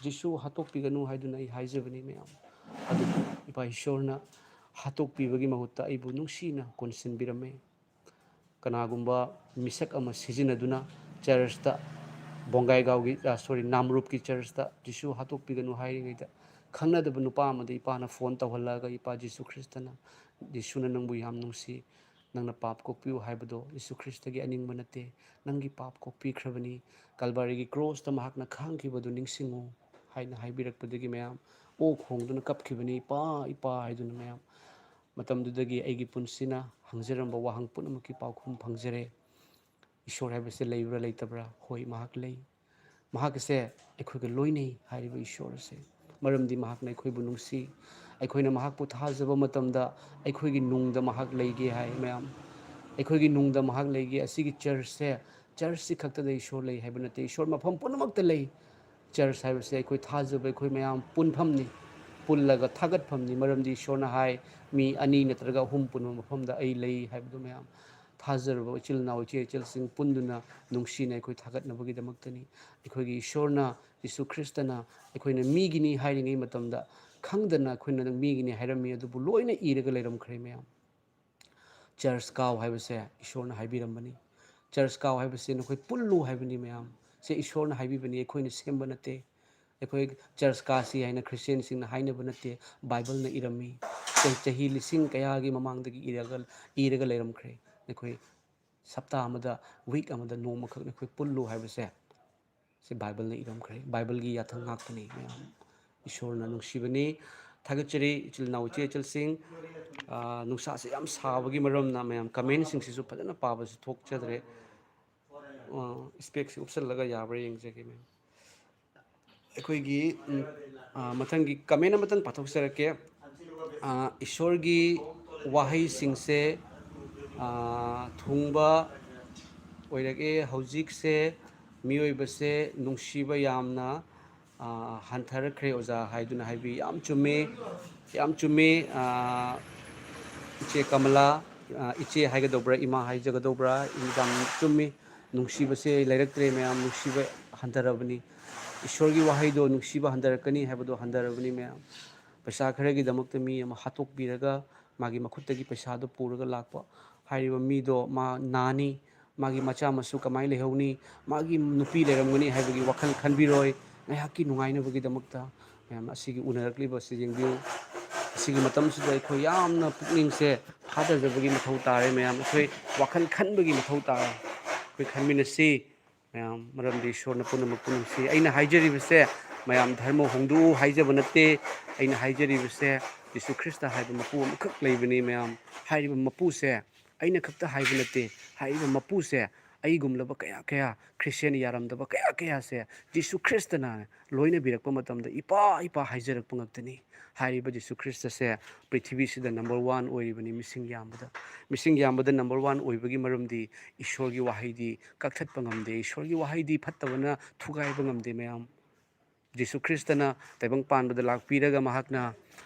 ꯖꯤꯁꯨ ꯍꯥꯠꯇꯣꯛꯄꯤꯒꯅꯨ" ꯍꯥꯏꯗꯨꯅ ꯑꯩ ꯍꯥꯏꯖꯕꯅꯤ ꯃꯌꯥꯝ꯫ ꯑꯗꯨꯕꯨ ꯏꯄꯥ ꯏꯁꯣꯔꯅ ꯍꯥꯠꯇꯣꯛꯄꯤꯕꯒꯤ ꯃꯍꯨꯠꯇ ꯑꯩꯕꯨ ꯅꯨꯡꯁꯤꯅ ꯀꯣꯟꯁꯤꯟꯕꯤꯔꯝꯃꯦ꯫ ꯀꯅꯥꯒꯨꯝꯕ ꯃꯤꯁꯛ ꯑꯃ ꯁꯤꯖꯤꯟꯅꯗꯨꯅ ꯆꯔꯆꯇ, ꯕꯣꯡꯒꯥꯏꯒꯥꯎꯒꯤ, ꯑ, sorry, ꯅꯥꯝꯔꯨꯞꯀꯤ ꯆꯔꯆꯇ "ꯖꯤꯁꯨ ꯍꯥꯠꯇꯣꯛꯄꯤꯒꯅꯨ" ꯍꯥꯏꯔꯤꯉꯩꯗ, ꯈꯪꯅꯗꯕ ꯅꯨꯄꯥ ꯑꯃꯗ ꯏꯄꯥꯅ ꯐꯣꯟ ꯇꯧꯍꯜꯂꯛꯑꯒ, "ꯏꯄꯥ, ꯖꯤꯁꯨ ꯈ꯭ꯔꯤꯁꯇꯅ, ꯖꯤꯁꯨꯅ ꯅꯪꯕꯨ ꯌꯥꯝ ꯅꯨꯡꯁꯤ, ꯅꯪꯅ ꯄꯥꯞ ꯀꯣꯛꯄꯤꯌꯨ ꯍꯥꯏꯕꯗꯣ ꯖꯤꯁꯨ ꯈ꯭ꯔꯤꯁꯇꯒꯤ ꯑꯅꯤꯡꯕ ꯅꯠꯇꯦ, ꯅꯪꯒꯤ ꯄꯥꯞ ꯀꯣꯛꯄꯤꯈ꯭ꯔꯕꯅꯤ, ꯀꯜꯕꯥꯔꯤꯒꯤ ꯀ꯭ꯔꯣꯁꯇ ꯃꯍꯥꯛꯅ ꯈꯥꯡꯈꯤꯕꯗꯨ ꯅꯤꯡꯁꯤꯡꯉꯨ" ꯍꯥꯏꯅ ꯍꯥꯏꯕꯤꯔꯛꯄꯗꯒꯤ ꯃꯌꯥꯝ, ꯑꯣꯛ ꯈꯣꯡꯗꯨꯅ ꯀꯞꯈꯤꯕꯅꯤ, "ꯏꯄꯥ, ꯏꯄꯥ" ꯍꯥꯏꯗꯨꯅ ꯃꯌꯥꯝ꯫ ꯃꯇꯝꯗꯨꯗꯒꯤ ꯑꯩꯒꯤ ꯄꯨꯟꯁꯤꯅ ꯍꯪꯖꯔꯝꯕ ꯋꯥꯍꯪ ꯄꯨꯝꯅꯃꯛꯀꯤ ꯄꯥꯎꯈꯨꯝ ꯐꯪꯖꯔꯦ꯫ ꯏꯁꯣꯔ ꯍꯥꯏꯕꯁꯦ ꯂꯩꯕ꯭ꯔꯥ ꯂꯩꯇꯕ꯭ꯔꯥ? ꯍꯣꯏ, ꯃꯍꯥꯛ ꯂꯩ꯫ ꯃꯍꯥꯛ ꯑꯁꯦ ꯑꯩꯈꯣꯏꯒ ꯂꯣꯏꯅꯩ ꯍꯥꯏꯔꯤꯕ ꯏꯁꯣꯔ ꯑꯁꯦ꯫ ꯃꯔꯝꯗꯤ ꯃꯍꯥꯛꯅ ꯑꯩꯈꯣꯏꯕꯨ ꯅꯨꯡꯁꯤ꯫ ꯑꯩꯈꯣꯏꯅ ꯃꯍꯥꯛꯄꯨ ꯊꯥꯖꯕ ꯃꯇꯝꯗ ꯑꯩꯈꯣꯏꯒꯤ ꯅꯨꯡꯗ ꯃꯍꯥꯛ ꯂꯩꯒꯦ ꯍꯥꯏ ꯃꯌꯥꯝ꯫ ꯑꯩꯈꯣꯏꯒꯤ ꯅꯨꯡꯗ ꯃꯍꯥꯛ ꯂꯩꯒꯦ꯫ ꯑꯁꯤꯒꯤ ꯆꯔꯆꯁꯦ, ꯆꯔꯆꯁꯤ ꯈꯛꯇꯗ ꯏꯁꯣꯔ ꯂꯩ ꯍꯥꯏꯕ ꯅꯠꯇꯦ꯫ ꯏꯁꯣꯔ ꯃꯐꯝ ꯄꯨꯝꯅꯃꯛꯇ ꯂꯩ꯫ ꯆꯔꯆ ꯍꯥꯏꯕꯁꯦ ꯑꯩꯈꯣꯏ ꯊꯥꯖꯕ, ꯑꯩꯈꯣꯏ ꯃꯌꯥꯝ ꯄꯨꯟꯐꯝꯅꯤ, ꯄꯨꯜꯂꯒ ꯊꯥꯒꯠꯐꯝꯅꯤ꯫ ꯃꯔꯝꯗꯤ ꯏꯁꯣꯔꯅ ꯍꯥꯏ, "ꯃꯤ ꯑꯅꯤ ꯅꯠꯇ꯭ꯔꯒ ꯑꯍꯨꯝ ꯄꯨꯟꯕ ꯃꯐꯝꯗ ꯑꯩ ꯂꯩ" ꯍꯥꯏꯕꯗꯣ ꯃꯌꯥꯝ꯫ ꯊꯥꯖꯔꯕ ꯏꯆꯤꯜ ꯏꯅꯥꯎ, ꯏꯆꯦ ꯏꯆꯜꯁꯤꯡ ꯄꯨꯟꯗꯨꯅ ꯅꯨꯡꯁꯤꯅ ꯑꯩꯈꯣꯏ ꯊꯥꯒꯠꯅꯕꯒꯤꯗꯃꯛꯇꯅꯤ꯫ ꯑꯩꯈꯣꯏꯒꯤ ꯏꯁꯣꯔꯅ, ꯖꯤꯁꯨ ꯈ꯭ꯔꯤꯁꯇꯅ ꯑꯩꯈꯣꯏꯅ ꯃꯤꯒꯤꯅꯤ ꯍꯥꯏꯔꯤꯉꯩ ꯃꯇꯝꯗ ꯈꯪꯗꯅ ꯑꯩꯈꯣꯏꯅ ꯃꯤꯒꯤꯅꯤ ꯍꯥꯏꯔꯝꯃꯤ, ꯑꯗꯨꯕꯨ ꯂꯣꯏꯅ ꯏꯔꯒ ꯂꯩꯔꯝꯈ꯭ꯔꯦ ꯃꯌꯥꯝ꯫ ꯆꯔꯆ ꯀꯥꯎ ꯍꯥꯏꯕꯁꯦ ꯏꯁꯣꯔꯅ ꯍꯥꯏꯕꯤꯔꯝꯕꯅꯤ꯫ ꯆꯔꯆ ꯀꯥꯎ ꯍꯥꯏꯕꯁꯦ ꯅꯈꯣꯏ ꯄꯨꯜꯂꯨ ꯍꯥꯏꯕꯅꯤ ꯃꯌꯥꯝ꯫ ꯁꯦ ꯏꯁꯣꯔꯅ ꯍꯥꯏꯕꯤꯕꯅꯤ, ꯑꯩꯈꯣꯏꯅ ꯁꯦꯝꯕ ꯅꯠꯇꯦ꯫ ꯑꯩꯈꯣꯏ ꯆꯔꯆ ꯀꯥꯁꯤ ꯍꯥꯏꯅ ꯈ꯭ꯔꯤꯁꯇꯤꯌꯥꯟꯁꯤꯡꯅ ꯍꯥꯏꯅꯕ ꯅꯠꯇꯦ, ꯕꯥꯏꯕꯜꯅ ꯏꯔꯝꯃꯤ꯫ ꯆꯍꯤ, ꯆꯍꯤ ꯂꯤꯁꯤꯡ ꯀꯌꯥꯒꯤ ꯃꯃꯥꯡꯗꯒꯤ ꯏꯔꯒ, ꯏꯔꯒ ꯂꯩꯔꯝꯈ꯭ꯔꯦ꯫ ꯑꯩꯈꯣꯏ ꯍꯞꯇꯥ ꯑꯃꯗ, ꯋꯤꯛ ꯑꯃꯗ ꯅꯣꯡꯃꯈꯛ ꯑꯩꯈꯣꯏ ꯄꯨꯜꯂꯨ ꯍꯥꯏꯕꯁꯦ, ꯁꯤ ꯕꯥꯏꯕꯜꯅ ꯏꯔꯝꯈ꯭ꯔꯦ꯫ ꯕꯥꯏꯕꯜꯒꯤ ꯌꯥꯊꯪ ꯉꯥꯛꯄꯅꯤ ꯃꯌꯥꯝ꯫ ꯏꯁꯣꯔꯅ ꯅꯨꯡꯁꯤꯕꯅꯤ꯫ ꯊꯥꯒꯠꯆꯔꯤ ꯏꯆꯤꯜ ꯏꯅꯥꯎ ꯏꯆꯦ ꯏꯆꯜꯁꯤꯡ꯫ ꯑꯥ, ꯅꯨꯡꯁꯥꯁꯦ ꯌꯥꯝ ꯁꯥꯕꯒꯤ ꯃꯔꯝꯅ ꯃꯌꯥꯝ ꯀꯃꯦꯟꯁꯤꯡꯁꯤꯁꯨ ꯐꯖꯅ ꯄꯥꯕꯁꯨ ꯊꯣꯛꯆꯗ꯭ꯔꯦ꯫ ꯑꯥ, ꯏꯁꯄꯦꯛꯁꯦ ꯎꯞꯁꯜꯂꯒ ꯌꯥꯕ꯭ꯔꯥ ꯌꯦꯡꯖꯒꯦ ꯃꯌꯥꯝ꯫ ꯑꯩꯈꯣꯏꯒꯤ, ꯎꯝ, ꯑꯥ, ꯃꯊꯪꯒꯤ ꯀꯃꯦꯟ ꯑꯃꯇꯪ ꯄꯥꯊꯣꯛꯆꯔꯛꯀꯦ꯫ ꯑꯥ, ꯏꯁꯣꯔꯒꯤ ꯋꯥꯍꯩꯁꯤꯡꯁꯦ, ꯑꯥ, ꯊꯨꯡꯕ ꯑꯣꯏꯔꯛꯑꯦ꯫ ꯍꯧꯖꯤꯛꯁꯦ ꯃꯤꯑꯣꯏꯕꯁꯦ ꯅꯨꯡꯁꯤꯕ ꯌꯥꯝꯅ, ꯑꯥ, ꯍꯟꯊꯔꯛꯈ꯭ꯔꯦ ꯑꯣꯖꯥ ꯍꯥꯏꯗꯨꯅ ꯍꯥꯏꯕꯤ꯫ ꯌꯥꯝ ꯆꯨꯝꯃꯦ, ꯌꯥꯝ ꯆꯨꯝꯃꯦ꯫ ꯑꯥ, ꯏꯆꯦ ꯀꯃꯂꯥ, ꯑꯥ, ꯏꯆꯦ ꯍꯥꯏꯒꯗꯧꯕ꯭ꯔꯥ, ꯏꯃꯥ ꯍꯥꯏꯖꯒꯗꯧꯕ꯭ꯔꯥ, ꯌꯥꯝ ꯆꯨꯝꯃꯤ꯫ ꯅꯨꯡꯁꯤꯕꯁꯦ ꯂꯩꯔꯛꯇ꯭ꯔꯦ ꯃꯌꯥꯝ, ꯅꯨꯡꯁꯤꯕ ꯍꯟꯊꯔꯕꯅꯤ꯫ ꯏꯁꯣꯔꯒꯤ ꯋꯥꯍꯩꯗꯣ ꯅꯨꯡꯁꯤꯕ ꯍꯟꯊꯔꯛꯀꯅꯤ ꯍꯥꯏꯕꯗꯣ ꯍꯟꯊꯔꯕꯅꯤ ꯃꯌꯥꯝ꯫ ꯄꯩꯁꯥ ꯈꯔꯒꯤꯗꯃꯛꯇ ꯃꯤ ꯑꯃ ꯍꯥꯠꯇꯣꯛꯄꯤꯔꯒ ꯃꯥꯒꯤ ꯃꯈꯨꯠꯇꯒꯤ ꯄꯩꯁꯥꯗꯣ ꯄꯨꯔꯒ ꯂꯥꯛꯄ꯫ ꯍꯥꯏꯔꯤꯕ ꯃꯤꯗꯣ ꯃꯥ ꯅꯥꯅꯤ, ꯃꯥꯒꯤ ꯃꯆꯥ ꯃꯁꯨ ꯀꯃꯥꯏꯅ ꯂꯩꯍꯧꯅꯤ, ꯃꯥꯒꯤ ꯅꯨꯄꯤ ꯂꯩꯔꯝꯒꯅꯤ ꯍꯥꯏꯕꯒꯤ ꯋꯥꯈꯜ ꯈꯟꯕꯤꯔꯣꯏ꯫ ꯉꯥꯏꯍꯥꯛꯀꯤ ꯅꯨꯡꯉꯥꯏꯅꯕꯒꯤꯗꯃꯛꯇ ꯃꯌꯥꯝ ꯑꯁꯤꯒꯤ ꯎꯅꯔꯛꯂꯤꯕ ꯑꯁꯤ ꯌꯦꯡꯕꯤꯌꯨ꯫ ꯑꯁꯤꯒꯤ ꯃꯇꯝꯁꯤꯗ ꯑꯩꯈꯣꯏ ꯌꯥꯝꯅ ꯄꯨꯛꯅꯤꯡꯁꯦ ꯊꯥꯗꯖꯕꯒꯤ ꯃꯊꯧ ꯇꯥꯔꯦ ꯃꯌꯥꯝ꯫ ꯑꯩꯈꯣꯏ ꯋꯥꯈꯜ ꯈꯟꯕꯒꯤ ꯃꯊꯧ ꯇꯥꯔꯦ꯫ ꯑꯩꯈꯣꯏ ꯈꯟꯃꯤꯟꯅꯁꯤ ꯃꯌꯥꯝ, ꯃꯔꯝꯗꯤ ꯏꯁꯣꯔꯅ ꯄꯨꯝꯅꯃꯛꯄꯨ ꯅꯨꯡꯁꯤ꯫ ꯑꯩꯅ ꯍꯥꯏꯖꯔꯤꯕꯁꯦ ꯃꯌꯥꯝ ꯙꯔꯃ ꯍꯣꯡꯗꯣꯛꯎ ꯍꯥꯏꯖꯕ ꯅꯠꯇꯦ꯫ ꯑꯩꯅ ꯍꯥꯏꯖꯔꯤꯕꯁꯦ ꯖꯤꯁꯨ ꯈ꯭ꯔꯤꯁꯇ ꯍꯥꯏꯕ ꯃꯄꯨ ꯑꯃꯈꯛ ꯂꯩꯕꯅꯤ ꯃꯌꯥꯝ꯫ ꯍꯥꯏꯔꯤꯕ ꯃꯄꯨꯁꯦ ꯑꯩꯅ ꯈꯛꯇ ꯍꯥꯏꯕ ꯅꯠꯇꯦ꯫ ꯍꯥꯏꯔꯤꯕ ꯃꯄꯨꯁꯦ ꯑꯩꯒꯨꯝꯂꯕ ꯀꯌꯥ ꯀꯌꯥ, ꯈ꯭ꯔꯤꯁꯇꯤꯌꯥꯟ ꯌꯥꯔꯝꯗꯕ ꯀꯌꯥ ꯀꯌꯥꯁꯦ ꯖꯤꯁꯨ ꯈ꯭ꯔꯤꯁꯇꯅ ꯂꯣꯏꯅꯕꯤꯔꯛꯄ ꯃꯇꯝꯗ ꯏꯄꯥ ꯏꯄꯥ ꯍꯥꯏꯖꯔꯛꯄ ꯉꯥꯛꯇꯅꯤ꯫ ꯍꯥꯏꯔꯤꯕ ꯖꯤꯁꯨ ꯈ꯭ꯔꯤꯁꯇꯁꯦ ꯄ꯭ꯔꯤꯊꯤꯕꯤꯁꯤꯗ ꯅꯝꯕꯔ ꯋꯥꯟ ꯑꯣꯏꯔꯤꯕꯅꯤ ꯃꯤꯁꯤꯡ ꯌꯥꯝꯕꯗ꯫ ꯃꯤꯁꯤꯡ ꯌꯥꯝꯕꯗ ꯅꯝꯕꯔ ꯋꯥꯟ ꯑꯣꯏꯕꯒꯤ ꯃꯔꯝꯗꯤ ꯏꯁꯣꯔꯒꯤ ꯋꯥꯍꯩꯗꯤ ꯀꯛꯊꯠꯄ ꯉꯝꯗꯦ꯫ ꯏꯁꯣꯔꯒꯤ ꯋꯥꯍꯩꯗꯤ ꯐꯠꯇꯕꯅ ꯊꯨꯒꯥꯏꯕ ꯉꯝꯗꯦ ꯃꯌꯥꯝ꯫ ꯖꯤꯁꯨ ꯈ꯭ꯔꯤꯁꯇꯅ ꯇꯥꯏꯕꯪ ꯄꯥꯟꯕꯗ ꯂꯥꯛꯄꯤꯔꯒ ꯃꯍꯥꯛꯅ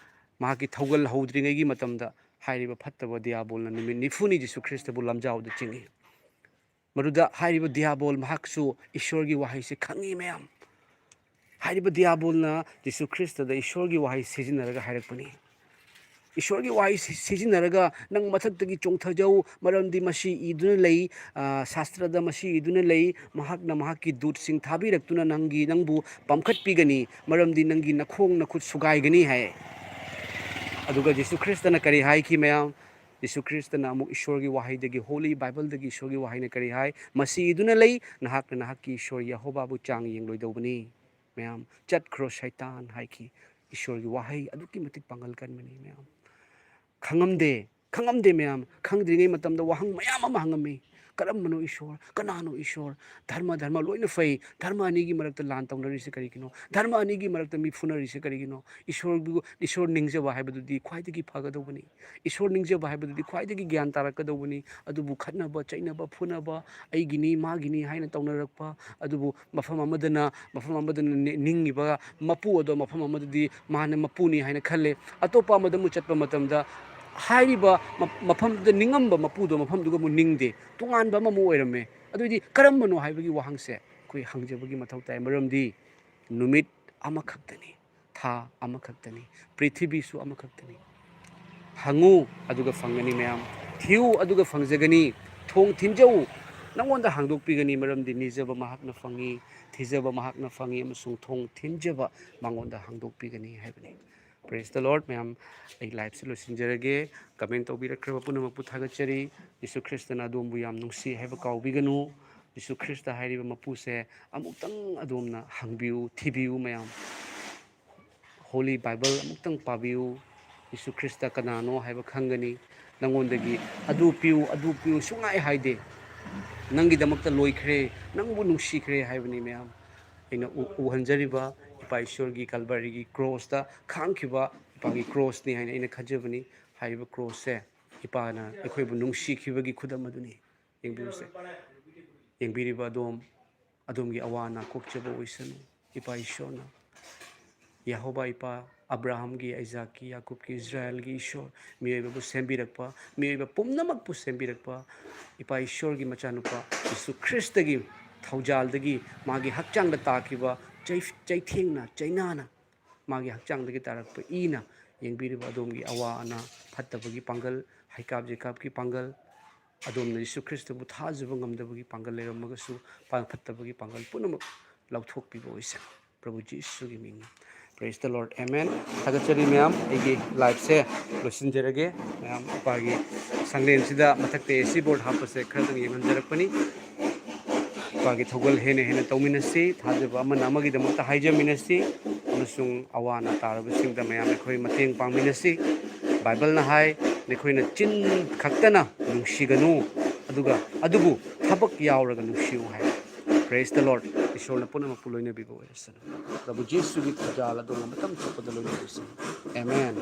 ꯃꯍꯥꯛꯀꯤ ꯊꯧꯒꯜ ꯍꯧꯗ꯭ꯔꯤꯉꯩꯒꯤ ꯃꯇꯝꯗ ꯍꯥꯏꯔꯤꯕ ꯐꯠꯇꯕ ꯗꯤꯌꯥꯕꯣꯜꯅ ꯅꯨꯃꯤꯠ ꯅꯤꯐꯨꯅꯤ ꯖꯤꯁꯨ ꯈ꯭ꯔꯤꯁꯇꯕꯨ ꯂꯝꯖꯥꯎꯗ ꯆꯤꯡꯏ꯫ ꯃꯗꯨꯗ ꯍꯥꯏꯔꯤꯕ ꯗꯤꯌꯥꯕꯣꯜ ꯃꯍꯥꯛꯁꯨ ꯏꯁꯣꯔꯒꯤ ꯋꯥꯍꯩꯁꯦ ꯈꯪꯉꯤ ꯃꯌꯥꯝ꯫ ꯍꯥꯏꯔꯤꯕ ꯗꯤꯌꯥꯕꯣꯜꯅ ꯖꯤꯁꯨ ꯈ꯭ꯔꯤꯁꯇꯗ ꯏꯁꯣꯔꯒꯤ ꯋꯥꯍꯩ ꯁꯤꯖꯤꯟꯅꯔꯒ ꯍꯥꯏꯔꯛꯄꯅꯤ꯫ ꯏꯁꯣꯔꯒꯤ ꯋꯥꯍꯩ ꯁꯤ-, ꯁꯤꯖꯤꯟꯅꯔꯒ, "ꯅꯪ ꯃꯊꯛꯇꯒꯤ ꯆꯣꯡꯊꯖꯧ, ꯃꯔꯝꯗꯤ ꯃꯁꯤ ꯏꯗꯨꯅ ꯂꯩ, ꯑ, ꯁꯥꯁꯇ꯭ꯔꯗ ꯃꯁꯤ ꯏꯗꯨꯅ ꯂꯩ, ꯃꯍꯥꯛꯅ ꯃꯍꯥꯛꯀꯤ ꯗꯨꯠꯁꯤꯡ ꯊꯥꯕꯤꯔꯛꯇꯨꯅ ꯅꯪꯒꯤ, ꯅꯪꯕꯨ ꯄꯥꯝꯈꯠꯄꯤꯒꯅꯤ, ꯃꯔꯝꯗꯤ ꯅꯪꯒꯤ ꯅꯈꯣꯡ ꯅꯈꯨꯠ ꯁꯨꯒꯥꯏꯒꯅꯤ" ꯍꯥꯏ꯫ ꯑꯗꯨꯒ ꯖꯤꯁꯨ ꯈ꯭ꯔꯤꯁꯇꯅ ꯀꯔꯤ ꯍꯥꯏꯈꯤ, ꯃꯌꯥꯝ? ꯖꯤꯁꯨ ꯈ꯭ꯔꯤꯁꯇꯅ ꯑꯃꯨꯛ ꯏꯁꯣꯔꯒꯤ ꯋꯥꯍꯩꯗꯒꯤ, ꯍꯣꯂꯤ ꯕꯥꯏꯕꯜꯗꯒꯤ ꯏꯁꯣꯔꯒꯤ ꯋꯥꯍꯩꯅ ꯀꯔꯤ ꯍꯥꯏ? "ꯃꯁꯤ ꯏꯗꯨꯅ ꯂꯩ, ꯅꯍꯥꯛꯅ ꯅꯍꯥꯛꯀꯤ ꯏꯁꯣꯔ ꯌꯦꯍꯣꯕꯥꯕꯨ ꯆꯥꯡ ꯌꯦꯡꯂꯣꯏꯗꯧꯕꯅꯤ"꯫ ꯃꯌꯥꯝ, "ꯆꯠꯈ꯭ꯔꯣ ꯁꯩꯇꯥꯟ" ꯍꯥꯏꯈꯤ꯫ ꯏꯁꯣꯔꯒꯤ ꯋꯥꯍꯩ ꯑꯗꯨꯛꯀꯤ ꯃꯇꯤꯛ ꯄꯥꯡꯒꯜ ꯀꯟꯕꯅꯤ, ꯃꯌꯥꯝ꯫ ꯈꯪꯉꯝꯗꯦ, ꯈꯪꯉꯝꯗꯦ, ꯃꯌꯥꯝ꯫ ꯈꯪꯗ꯭ꯔꯤꯉꯩ ꯃꯇꯝꯗ ꯋꯥꯍꯪ ꯃꯌꯥꯝ ꯑꯃ ꯍꯪꯉꯝꯃꯤ꯫ "ꯀꯔꯝꯕꯅꯣ ꯏꯁꯣꯔ? ꯀꯅꯥꯅꯣ ꯏꯁꯣꯔ? ꯙꯔꯃ, ꯙꯔꯃ ꯂꯣꯏꯅ ꯐꯩ꯫ ꯙꯔꯃ ꯑꯅꯤꯒꯤ ꯃꯔꯛꯇ ꯂꯥꯟ ꯇꯧꯅꯔꯤꯁꯦ ꯀꯔꯤꯒꯤꯅꯣ? ꯙꯔꯃ ꯑꯅꯤꯒꯤ ꯃꯔꯛꯇ ꯃꯤ ꯐꯨꯅꯔꯤꯁꯦ ꯀꯔꯤꯒꯤꯅꯣ? ꯏꯁꯣꯔꯕꯨ, ꯏꯁꯣꯔ ꯅꯤꯡꯖꯕ ꯍꯥꯏꯕꯗꯨꯗꯤ ꯈ꯭ꯋꯥꯏꯗꯒꯤ ꯐꯒꯗꯧꯕꯅꯤ꯫ ꯏꯁꯣꯔ ꯅꯤꯡꯖꯕ ꯍꯥꯏꯕꯗꯨꯗꯤ ꯈ꯭ꯋꯥꯏꯗꯒꯤ ꯒ꯭ꯌꯥꯟ ꯇꯥꯔꯛꯀꯗꯧꯕꯅꯤ꯫ ꯑꯗꯨꯕꯨ ꯈꯠꯅꯕ, ꯆꯩꯅꯕ, ꯐꯨꯅꯕ, ꯑꯩꯒꯤꯅꯤ, ꯃꯥꯒꯤꯅꯤ ꯍꯥꯏꯅ ꯇꯧꯅꯔꯛꯄ, ꯑꯗꯨꯕꯨ ꯃꯐꯝ ꯑꯃꯗꯅ, ꯃꯐꯝ ꯑꯃꯗꯅ ꯅꯤ-, ꯅꯤꯡꯉꯤꯕ ꯃꯄꯨ ꯑꯗꯣ ꯃꯐꯝ ꯑꯃꯗꯗꯤ ꯃꯥꯅ ꯃꯄꯨꯅꯤ ꯍꯥꯏꯅ ꯈꯜꯂꯦ꯫ ꯑꯇꯣꯞꯄ ꯑꯃꯗ ꯑꯃꯨꯛ ꯆꯠꯄ ꯃꯇꯝꯗ ꯍꯥꯏꯔꯤꯕ ꯃ-, ꯃꯐꯝꯗꯨꯗ ꯅꯤꯡꯉꯝꯕ ꯃꯄꯨꯗꯣ ꯃꯐꯝꯗꯨꯒ ꯑꯃꯨꯛ ꯅꯤꯡꯗꯦ, ꯇꯣꯉꯥꯟꯕ ꯑꯃꯃꯨꯛ ꯑꯣꯏꯔꯝꯃꯦ꯫ ꯑꯗꯨꯏꯗꯤ ꯀꯔꯝꯕꯅꯣ ꯍꯥꯏꯕꯒꯤ ꯋꯥꯍꯪꯁꯦ ꯑꯩꯈꯣꯏ ꯍꯪꯖꯕꯒꯤ ꯃꯊꯧ ꯇꯥꯏ꯫ ꯃꯔꯝꯗꯤ ꯅꯨꯃꯤꯠ ꯑꯃꯈꯛꯇꯅꯤ, ꯊꯥ ꯑꯃꯈꯛꯇꯅꯤ, ꯄ꯭ꯔꯤꯊꯤꯕꯤꯁꯨ ꯑꯃꯈꯛꯇꯅꯤ꯫ ꯍꯪꯉꯨ, ꯑꯗꯨꯒ ꯐꯪꯒꯅꯤ, ꯃꯌꯥꯝ꯫ ꯊꯤꯌꯨ, ꯑꯗꯨꯒ ꯐꯪꯖꯒꯅꯤ꯫ ꯊꯣꯡ ꯊꯤꯟꯖꯧ, ꯅꯪꯉꯣꯟꯗ ꯍꯥꯡꯗꯣꯛꯄꯤꯒꯅꯤ, ꯃꯔꯝꯗꯤ ꯅꯤꯖꯕ ꯃꯍꯥꯛꯅ ꯐꯪꯉꯤ, ꯊꯤꯖꯕ ꯃꯍꯥꯛꯅ ꯐꯪꯉꯤ, ꯑꯃꯁꯨꯡ ꯊꯣꯡ ꯊꯤꯟꯖꯕ ꯃꯉꯣꯟꯗ ꯍꯥꯡꯗꯣꯛꯄꯤꯒꯅꯤ ꯍꯥꯏꯕꯅꯤ꯫ Praise the Lord, ꯃꯌꯥꯝ꯫ ꯑꯩ liveꯁꯦ ꯂꯣꯏꯁꯤꯟꯖꯔꯒꯦ꯫ Comment ꯇꯧꯕꯤꯔꯛꯈ꯭ꯔꯕ ꯄꯨꯝꯅꯃꯛꯄꯨ ꯊꯥꯒꯠꯆꯔꯤ꯫ ꯌꯤꯁꯨ ꯈ꯭ꯔꯤꯁꯇꯅ ꯑꯗꯣꯝꯕꯨ ꯌꯥꯝ ꯅꯨꯡꯁꯤ ꯍꯥꯏꯕ ꯀꯥꯎꯕꯤꯒꯅꯨ꯫ ꯌꯤꯁꯨ ꯈ꯭ꯔꯤꯁꯇ ꯍꯥꯏꯔꯤꯕ ꯃꯄꯨꯁꯦ ꯑꯃꯨꯛꯇꯪ ꯑꯗꯣꯝꯅ ꯍꯪꯕꯤꯌꯨ, ꯊꯤꯕꯤꯌꯨ, ꯃꯌꯥꯝ꯫ Holy Bible ꯑꯃꯨꯛꯇꯪ ꯄꯥꯕꯤꯌꯨ꯫ ꯌꯤꯁꯨ ꯈ꯭ꯔꯤꯁꯇ ꯀꯅꯥꯅꯣ ꯍꯥꯏꯕ ꯈꯪꯒꯅꯤ꯫ ꯅꯉꯣꯟꯗꯒꯤ "ꯑꯗꯨ ꯄꯤꯌꯨ, ꯑꯗꯨ ꯄꯤꯌꯨ" ꯁꯨꯡꯍꯥꯏ ꯍꯥꯏꯗꯦ꯫ "ꯅꯪꯒꯤꯗꯃꯛꯇ ꯂꯣꯏꯈ꯭ꯔꯦ, ꯅꯪꯕꯨ ꯅꯨꯡꯁꯤꯈ꯭ꯔꯦ" ꯍꯥꯏꯕꯅꯤ, ꯃꯌꯥꯝ꯫ ꯑꯩꯅ ꯎ-, ꯎꯍꯟꯖꯔꯤꯕ ꯏꯄꯥ ꯏꯁꯣꯔꯒꯤ ꯀꯜꯕꯥꯔꯤꯒꯤ ꯀ꯭ꯔꯣꯁꯇ ꯈꯥꯡꯈꯤꯕ ꯏꯄꯥꯒꯤ ꯀ꯭ꯔꯣꯁꯅꯤ ꯍꯥꯏꯅ ꯑꯩꯅ ꯈꯟꯖꯕꯅꯤ꯫ ꯍꯥꯏꯔꯤꯕ ꯀ꯭ꯔꯣꯁꯁꯦ ꯏꯄꯥꯅ ꯑꯩꯈꯣꯏꯕꯨ ꯅꯨꯡꯁꯤꯈꯤꯕꯒꯤ ꯈꯨꯗꯝ ꯑꯗꯨꯅꯤ꯫ ꯌꯦꯡꯕꯤꯌꯨꯁꯦ꯫ ꯌꯦꯡꯕꯤꯔꯤꯕ ꯑꯗꯣꯝ, ꯑꯗꯣꯝꯒꯤ ꯑꯋꯥ ꯑꯅꯥ ꯀꯣꯛꯆꯕ ꯑꯣꯏꯁꯅꯨ꯫ ꯏꯄꯥ ꯏꯁꯣꯔꯅ, ꯌꯦꯍꯣꯕꯥ ꯏꯄꯥ, ꯑꯕ꯭ꯔꯥꯍꯝꯒꯤ, ꯑꯥꯏꯖꯥꯛꯀꯤ, ꯌꯥꯀꯨꯕꯀꯤ, ꯏꯁꯔꯥꯌꯦꯜꯒꯤ ꯏꯁꯣꯔ, ꯃꯤꯑꯣꯏꯕꯕꯨ ꯁꯦꯝꯕꯤꯔꯛꯄ, ꯃꯤꯑꯣꯏꯕ ꯄꯨꯝꯅꯃꯛꯄꯨ ꯁꯦꯝꯕꯤꯔꯛꯄ ꯏꯄꯥ ꯏꯁꯣꯔꯒꯤ ꯃꯆꯥꯅꯨꯄꯥ ꯌꯤꯁꯨ ꯈ꯭ꯔꯤꯁꯇꯒꯤ ꯊꯧꯖꯥꯜꯗꯒꯤ ꯃꯥꯒꯤ ꯍꯛꯆꯥꯡꯗ ꯇꯥꯈꯤꯕ ꯆꯩ-, ꯆꯩꯊꯦꯡꯅ, ꯆꯩꯅꯥꯅ, ꯃꯥꯒꯤ ꯍꯛꯆꯥꯡꯗꯒꯤ ꯇꯥꯔꯛꯄ ꯏꯅ ꯌꯦꯡꯕꯤꯔꯤꯕ ꯑꯗꯣꯝꯒꯤ ꯑꯋꯥ ꯑꯅꯥ, ꯐꯠꯇꯕꯒꯤ ꯄꯥꯡꯒꯜ, ꯍꯩꯀꯥꯞ ꯖꯩꯀꯥꯞꯀꯤ ꯄꯥꯡꯒꯜ, ꯑꯗꯣꯝꯅ ꯌꯤꯁꯨ ꯈ꯭ꯔꯤꯁꯇꯕꯨ ꯊꯥꯖꯕ ꯉꯝꯗꯕꯒꯤ ꯄꯥꯡꯒꯜ ꯂꯩꯔꯝꯃꯒꯁꯨ, ꯐꯠꯇꯕꯒꯤ ꯄꯥꯡꯒꯜ ꯄꯨꯝꯅꯃꯛ ꯂꯧꯊꯣꯛꯄꯤꯕ ꯑꯣꯏꯁꯅꯨ꯫ ꯄ꯭ꯔꯚꯨ ꯖꯤꯁꯨꯒꯤ ꯃꯤꯡꯅ꯫ Praise the Lord. Amen. ꯊꯥꯒꯠꯆꯔꯤ ꯃꯌꯥꯝ꯫ ꯑꯩꯒꯤ liveꯁꯦ ꯂꯣꯏꯁꯤꯟꯖꯔꯒꯦ꯫ ꯃꯌꯥꯝ ꯏꯄꯥꯒꯤ ꯁꯪꯂꯦꯟꯁꯤꯗ ꯃꯊꯛꯇ AC board ꯍꯥꯞꯄꯁꯦ ꯈꯔꯗꯪ ꯌꯦꯡꯍꯟꯖꯔꯛꯄꯅꯤ꯫ ꯏꯄꯥꯒꯤ ꯊꯧꯒꯜ ꯍꯦꯟꯅ ꯍꯦꯟꯅ ꯇꯧꯃꯤꯟꯅꯁꯤ꯫ ꯊꯥꯖꯕ ꯑꯃꯅ ꯑꯃꯒꯤꯗꯃꯛꯇ ꯍꯥꯏꯖꯃꯤꯟꯅꯁꯤ꯫ ꯑꯃꯁꯨꯡ ꯑꯋꯥ ꯑꯅꯥ ꯇꯥꯔꯕꯁꯤꯡꯗ ꯃꯌꯥꯝ ꯑꯩꯈꯣꯏ ꯃꯇꯦꯡ ꯄꯥꯡꯃꯤꯟꯅꯁꯤ꯫ ꯕꯥꯏꯕꯜꯅ ꯍꯥꯏ, "ꯅꯈꯣꯏꯅ ꯆꯤꯟ ꯈꯛꯇꯅ ꯅꯨꯡꯁꯤꯒꯅꯨ, ꯑꯗꯨꯒ ꯑꯗꯨꯕꯨ ꯊꯕꯛ ꯌꯥꯎꯔꯒ ꯅꯨꯡꯁꯤꯌꯨ" ꯍꯥꯏ꯫ Praise the Lord. ꯏꯁꯣꯔꯅ ꯄꯨꯝꯅꯃꯛꯄꯨ ꯂꯣꯏꯅꯕꯤꯕ ꯑꯣꯏꯔꯁꯅꯨ꯫ ꯄ꯭ꯔꯚꯨ ꯖꯤꯁꯨꯒꯤ ꯈꯨꯖꯥꯜ ꯑꯗꯣꯝꯅ ꯃꯇꯝ ꯆꯨꯞꯄꯗ ꯂꯣꯏꯅꯕꯤꯁꯅꯨ꯫ Amen.